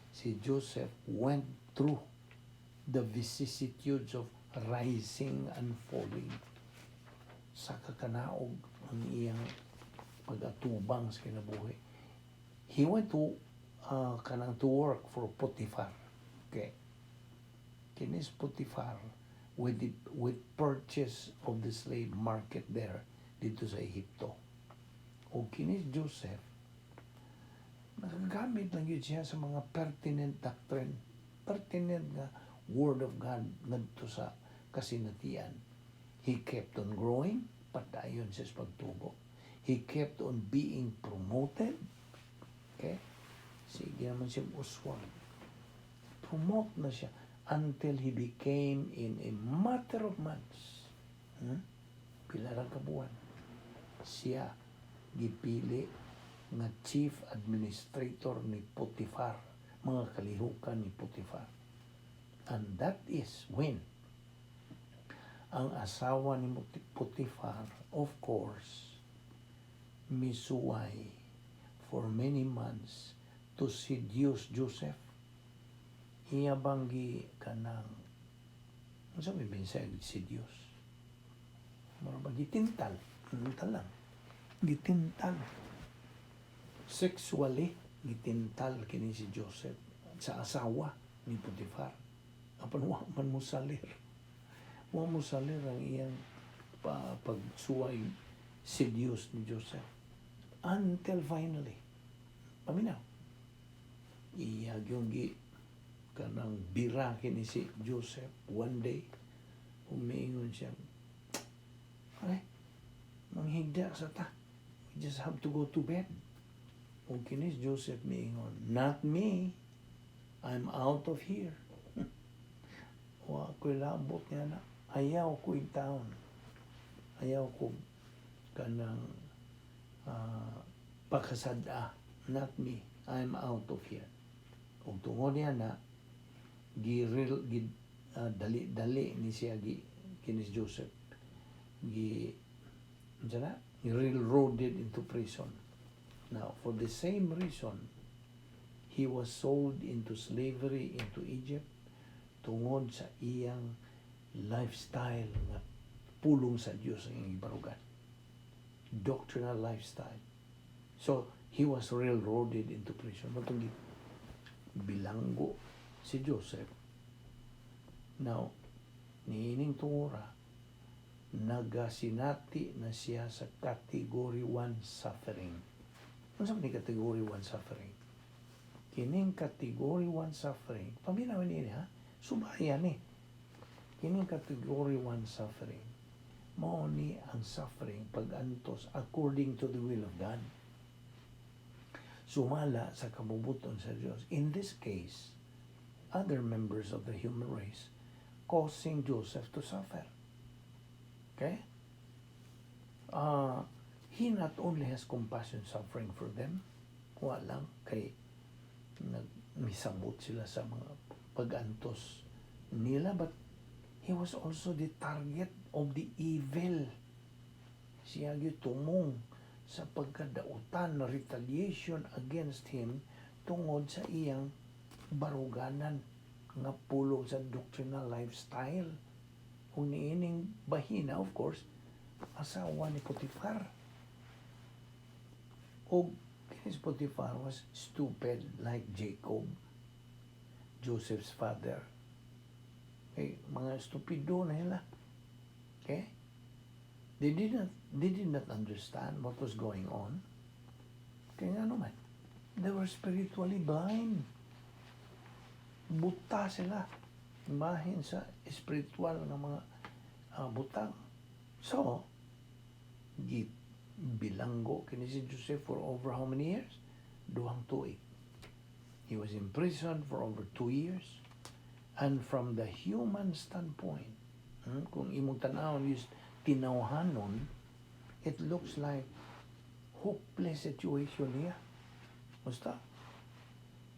si Joseph went through the vicissitudes of rising and falling sa kakanaog ang iyang pag-atubang sa kinabuhi. He went to kanang to work for Potiphar. Okay. Kinis Potiphar with purchase of the slave market there dito sa Ehipto. O kinis Joseph, nakagamit lang yun siya sa mga pertinent doctrine, pertinent nga word of God ngadto sa kasinatian. He kept on growing. Nagpadayon siya sa pagtubo. He kept on being promoted. Okay? Sige naman siya uswag. Promote na siya until he became, in a matter of months, Pila ra ka buwan, siya gipili nga chief administrator ni Potiphar, mga kalihukan ni Potiphar. And that is when ang asawa ni Potiphar, of course, misuway for many months to seduce Joseph. Iya bang gi kanang, unsa may binsay seduce? Mura ba gitintal? Tintal lang. Gitintal. Sexually, gitintal kini si Joseph sa asawa ni Potiphar. Apan wa man mo salir. Wa mo salir ang iyang pagsuway, seduce ni Joseph. Until finally, paminaw, iya yung gi kanang bira kini si Joseph one day, umiingon siya, "Ay, manghigda sa ta. We just have to go to bed." Ug kini si Joseph miingon, "Not me. I'm out of here. Wa ko'y labot niya na. Ayaw ko in town. Ayaw ko kanang pakasad-a. Not me. I'm out of here." Ug tungod niya na, giril, gi, dali-dali ni siya gi, kini si Joseph gi, unsa na? Railroaded into prison. Now, for the same reason, he was sold into slavery into Egypt tungod sa iyang lifestyle nga pulong sa Dios ang iyang gibarugan. Doctrinal lifestyle. So, he was railroaded into prison. Mao tong bilanggo si Joseph. Now, niining tungura, nagasinati na siya sa category 1 suffering. Ano sa ni category 1 suffering? Kining category 1 suffering, paminaw niya ha, subayan ni. Kining category 1 suffering, mao ni ang suffering, pag-antos according to the will of God. Sumala sa kabubuton sa Diyos. In this case, other members of the human race causing Joseph to suffer. Okay? He not only has compassion suffering for them, wala kay nagmisabot sila sa mga pag-antos nila, but he was also the target of the evil. Siya gyud tumong sa pagkadautan na retaliation against him tungod sa iyang baruganan nga pulong sa doctrinal lifestyle. Kung niining bahina, of course, asawa ni Potiphar. O kini si Potiphar was stupid like Jacob, Joseph's father. Okay, mga stupido na sila. Okay? They did not understand what was going on. Kaya nga naman, they were spiritually blind. Buta sila. Bahin sa spiritual nga mga butang. So, gi bilanggo kini si Joseph for over how many years? 2 tuig. He was imprisoned for over 2 years. And from the human standpoint, kung imong tan-awon is tinawhanon, it looks like hopeless situation niya. Basta,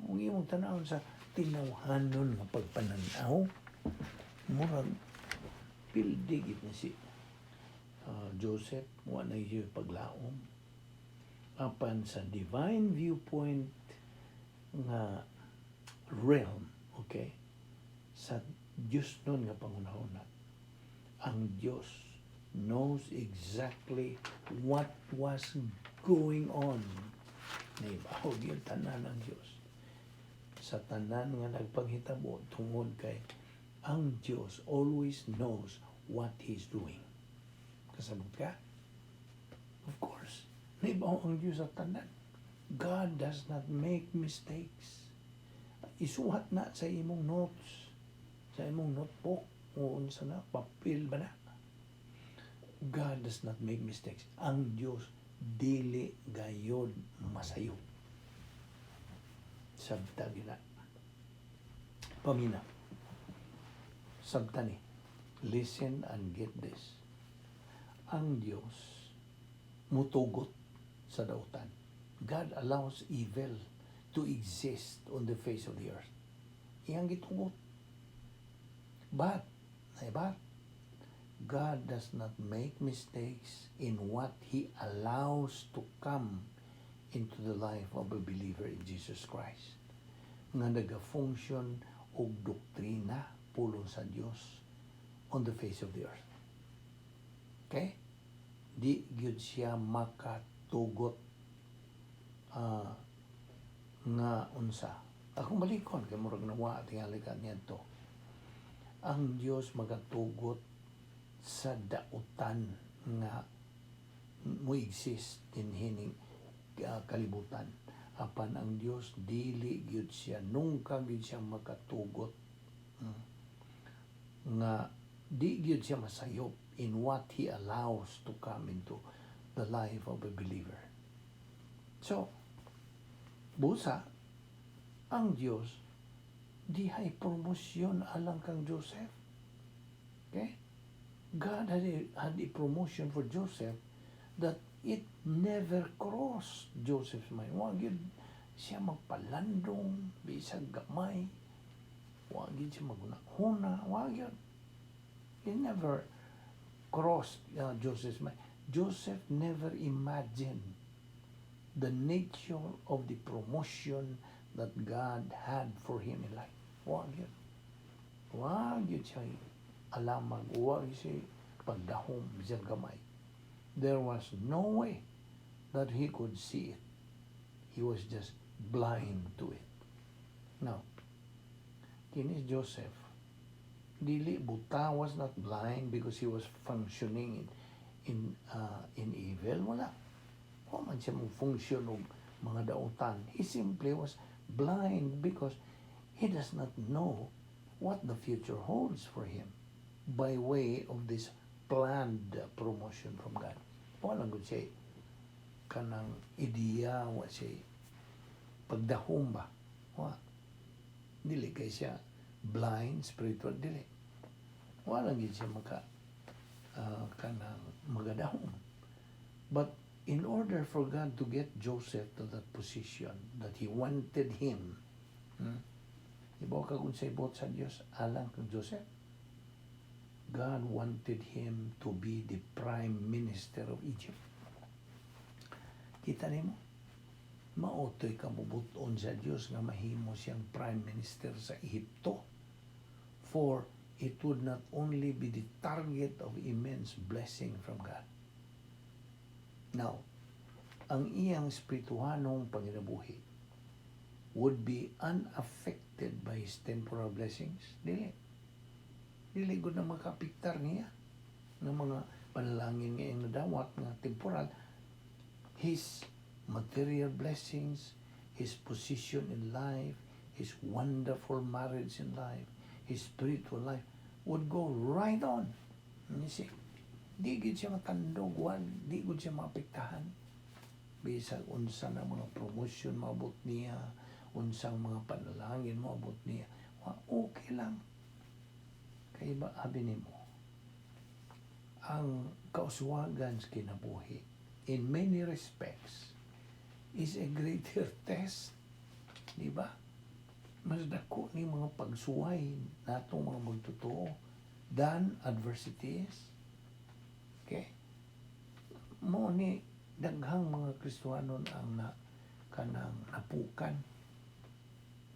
kung imong tan-awon sa tinawhanon nga pagpananaw, murag pildi gid na si Joseph, wa na siya paglaom. Apan sa divine viewpoint nga realm, okay, sa Diyos nun nga pangunahuna, ang Diyos knows exactly what was going on. Naibaw gyud tanan ang Diyos sa tanan nga nagpanghitabo tungod kay ang Diyos always knows what He's doing. Kasabot ka? Of course. Naibaw ang Diyos sa tanan. God does not make mistakes. Isuhat na sa imong notes, sa imong notebook, o unsa na, papel ba na. God does not make mistakes. Ang Diyos dili gayod masayop. Sabta gina. Pamina. Sabta ni. Listen and get this. Ang Diyos mutugot sa dautan. God allows evil to exist on the face of the earth. Iyang gitugot. But God does not make mistakes in what He allows to come into the life of a believer in Jesus Christ, nga nagafunction og doktrina, pulong sa Dios on the face of the earth. Okay? Di gyud siya makatugot nga unsa. Akong balikon kay murag nawa tingali ka niadto. Ang Dios magatugot sa dautan nga mo exist dinhining kalibutan. Apan ang Dios, dili gyud siya, nungka gyud siya makatugot nga di gyud siya masayop in what He allows to come into the life of a believer. So, busa, ang Dios dihay promosyon alang kang Joseph. Okay? God had a promotion for Joseph that it never crossed Joseph's mind. Wa gyud siya magpalandong bisag gamay. Wa gyud siya maghuna-huna. Wa gyud. It never crossed Joseph's mind. Joseph never imagined the nature of the promotion that God had for him in life. Wa gyud. Wa gyud siya alamag. Wa gyud siya pagdahom bisag gamay. There was no way that he could see it. He was just blind to it. Now, kini Joseph, dili buta, was not blind because he was functioning in evil. Wala. Wa man siya mo function og mga dautan. He simply was blind because he does not know what the future holds for him by way of this planned promotion from God. Wala gud siya kanang ideya, wa siya pagdahom ba. Wa. Dili kay siya blind, spiritual, dili. Wala gid siya maka kanang magadahom. But in order for God to get Joseph to that position that He wanted him, Ibaw ka kung sa ibot sa Diyos alang kang Joseph. God wanted him to be the prime minister of Egypt. Kita nimo? Mao to'y kabubuton sa Diyos nga mahimo siyang prime minister sa Ehipto. For it would not only be the target of immense blessing from God. Now, ang iyang espirituhanong panginabuhi would be unaffected by his temporal blessings. Dili. Dili gud na makapiktar niya ng mga panalangin nga iyang nadawat nga temporal. His material blessings, his position in life, his wonderful marriage in life, his spiritual life would go right on. You see, di gid siya matandog, di gud siya maapektahan. Bisag unsa na mga promotion maabot niya, unsang mga panalangin maabot niya, wa, okay lang. Kay ba, abi nimo, ang kauswagan sa kinabuhi, in many respects, is a greater test. Di ba? Mas dako ni mga pagsuway natong mga magtotoo than adversity is. Okay? Mo ni daghang mga Kristohanon ang na kanang napukan.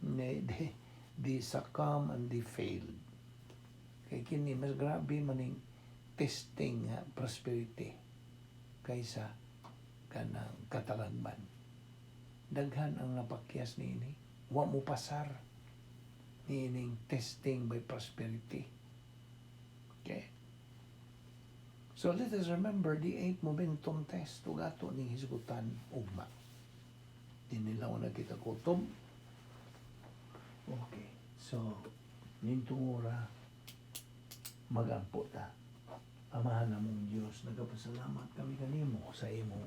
Ne, they succumb and they failed. Kay kini mas grabe maning testing nga prosperity kaysa kanang katalagman. Daghan ang napakyas niini. Wa mo pasar niining testing by prosperity. Okay? So let us remember the eight momentum test ug ato ning hisgutan ugma. Dinilaw na kita kutob. Okay. So, nintungura, magampo ta. Amahan namong Diyos, nagapasalamat kami kanimo sa imong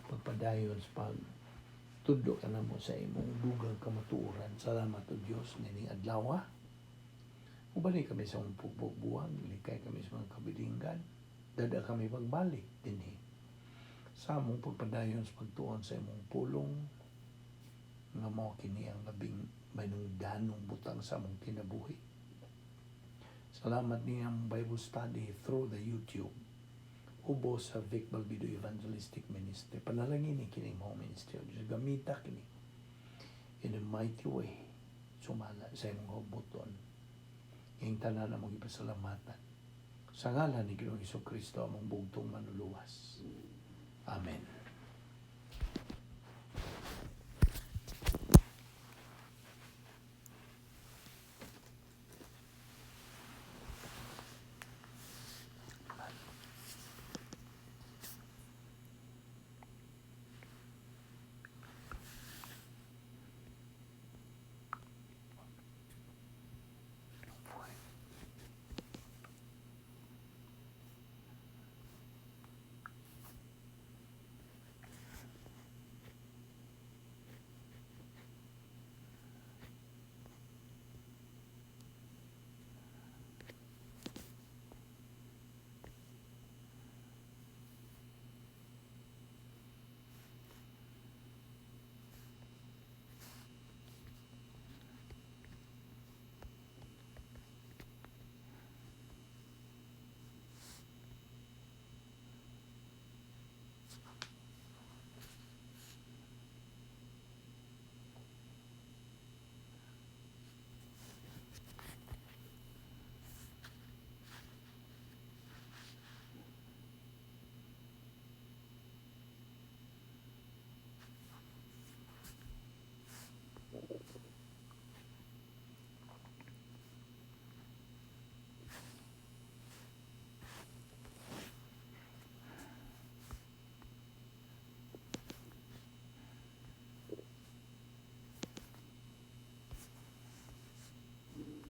pagpadayon sa pag tudlo kanamo sa imong dugang kamatuoran. Salamat, O Diyos, nining adlaw. Ubani kami sa among pugbubuang, likay kami sa mga kabilinggan, dada kami pagbalik dinhi sa among pagpadayon sa pagtuon sa imong pulong nga mao kini ang labing mainungdanong butang sa among kinabuhi. Salamat niyang Bible study through the YouTube. Ubos sa Vic Balbido Evangelistic Ministry. Panalangin ni kini mo ministry. O Diyos, gamita kini in a mighty way. Sumala sa imong kabubut-on. Ing tanan among ipasalamatan. Sa ngalan ni Ginoong Kristo, among bugtong manluluwas. Amen.